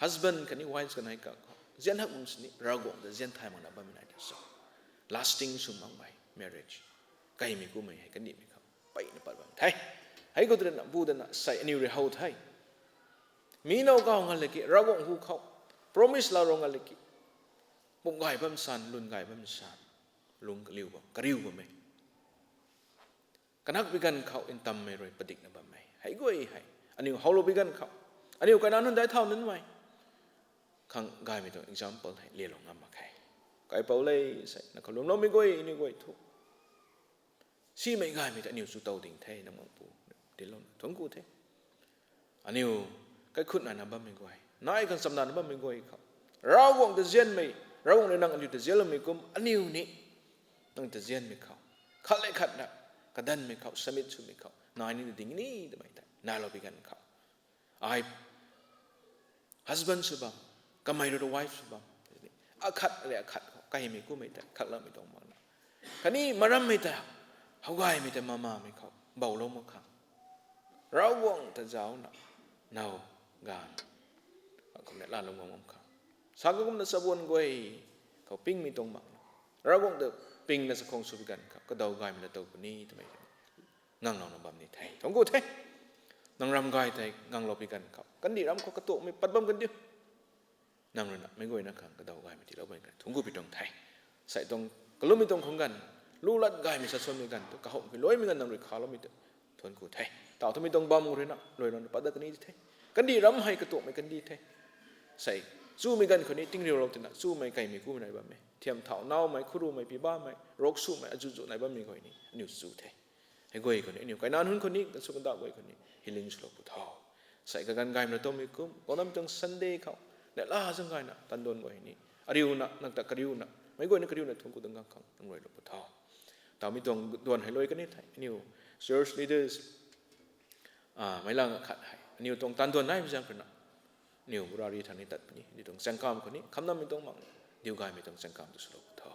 husband khatni wife kanei ka, zian hak bam sini Ravguangc ta zian thay makna bammei nai tu cho? Lasting sw makmei marriage, kaimei kummei hei kandihmei khou peyna pat bam the. Hei khou twna bu dana sei aniw rui how the. Mi now kaw nga laki, Ravguangc hu khou promise laalou nga laki, pum gay bam san, lun gay bam san, lung kaliu bam, kariu bam e. Kanakpui ganv khou ntammei rui padikna bammei hei guay hei, aniw howlou pi ganv khou, aniw kaina nunc daic thau nunc mei khang gaymei tuang example hei lelou ngam mak khe. Kaipouc le, sei na kalumloumei guay, aniw guay thu, simei gaymei ta aniw chu tow ding the, nang Pu, dinclou thuanc ku the. Aniw kaikhutna na bammei guay, nai khang chamna na bammei guay khou, Ravguangc ta zianmei, Ravguangc rui nang aniw ta zianloumei kum aniw ni nang ta zianmei khou, khat le khatna kadanmei khou, submit swmei khou nai ni ding ni twmei tei nailou pi ganv khou, ai husband sw bam, kamei rui ta wife sw bam, akhat le akhat khou kaimei kummei tei khakloumei tuang makna, khatni marammei ta, how gaymei ta mamamei khou bowlou mak khang, Ravguangc ta zaucna, now, ganv, kumna laalou ngam khang, sa kakumna chabuan guay khou pingmei tuang makna, Ravguangc ta pingna chakhwang sw pi ganv khou kadaw gaymei na tow puni twmei nganglouna bam ni the. Thuanc ku the. Nang ram gay tei nganglou pi ganv khou, kandih ram khou katuakmei pat bam kan diu. Nang ruina meic guayna khang kadaw gaymei tiilou bam kan thuanc ku pi tuang the. Sei tuang kalummei tuang khang ganv, lu lat gaymei sa suanmei ganv tu, kahowmei luaimei ganv nang rui khaloumei tu, thuanc ku the. Taw twmei tuang bam ruina luailouna pat dat kan ni the. Kandih ram hei katuakmei kandih the. Sei, chumei ganv khou ni tingriulou twna chumei kaimei kummei nai bam e. Thiam thau naumei, khurumei, pibamei, rok sumei, azuzu nai bammei guay ni aniw chu the. Hei guay khou ni aniw kaina nunc khou ni, kansw kandauh guay khou ni healing swlou pu tho. Sei kaganv gaymei na towmei kum, kaunam tuang Sunday khou, neihla zaeng gayna tanduan guay ni, ariuna nang ta kariuna, meic guayna kariuna thuanc ku dang gang khang nang luailou pu tho. Tawmei tuang duan hei luai kan ni the, aniw church leaders, meic lang akhat hei aniw tuang tanduan naimei zaeng khou na, aniw burari thang ni tat puni, aniw tuang chaengkam khou ni khamnammei tuang mak, diu gaymei tuang chaengkam tu swlou pu tho.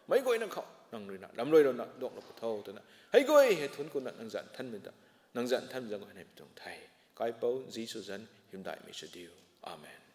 Meic guayna khou nang ruina lamluailouna duanglou pu tho twna, hei guay hei thuanc kuna nang zanc thanmei ta, nang zanc thanmei zaeng khou neimei tuang the. Kaipouc Jisu zanc hymdaihmei sw diu. Amen.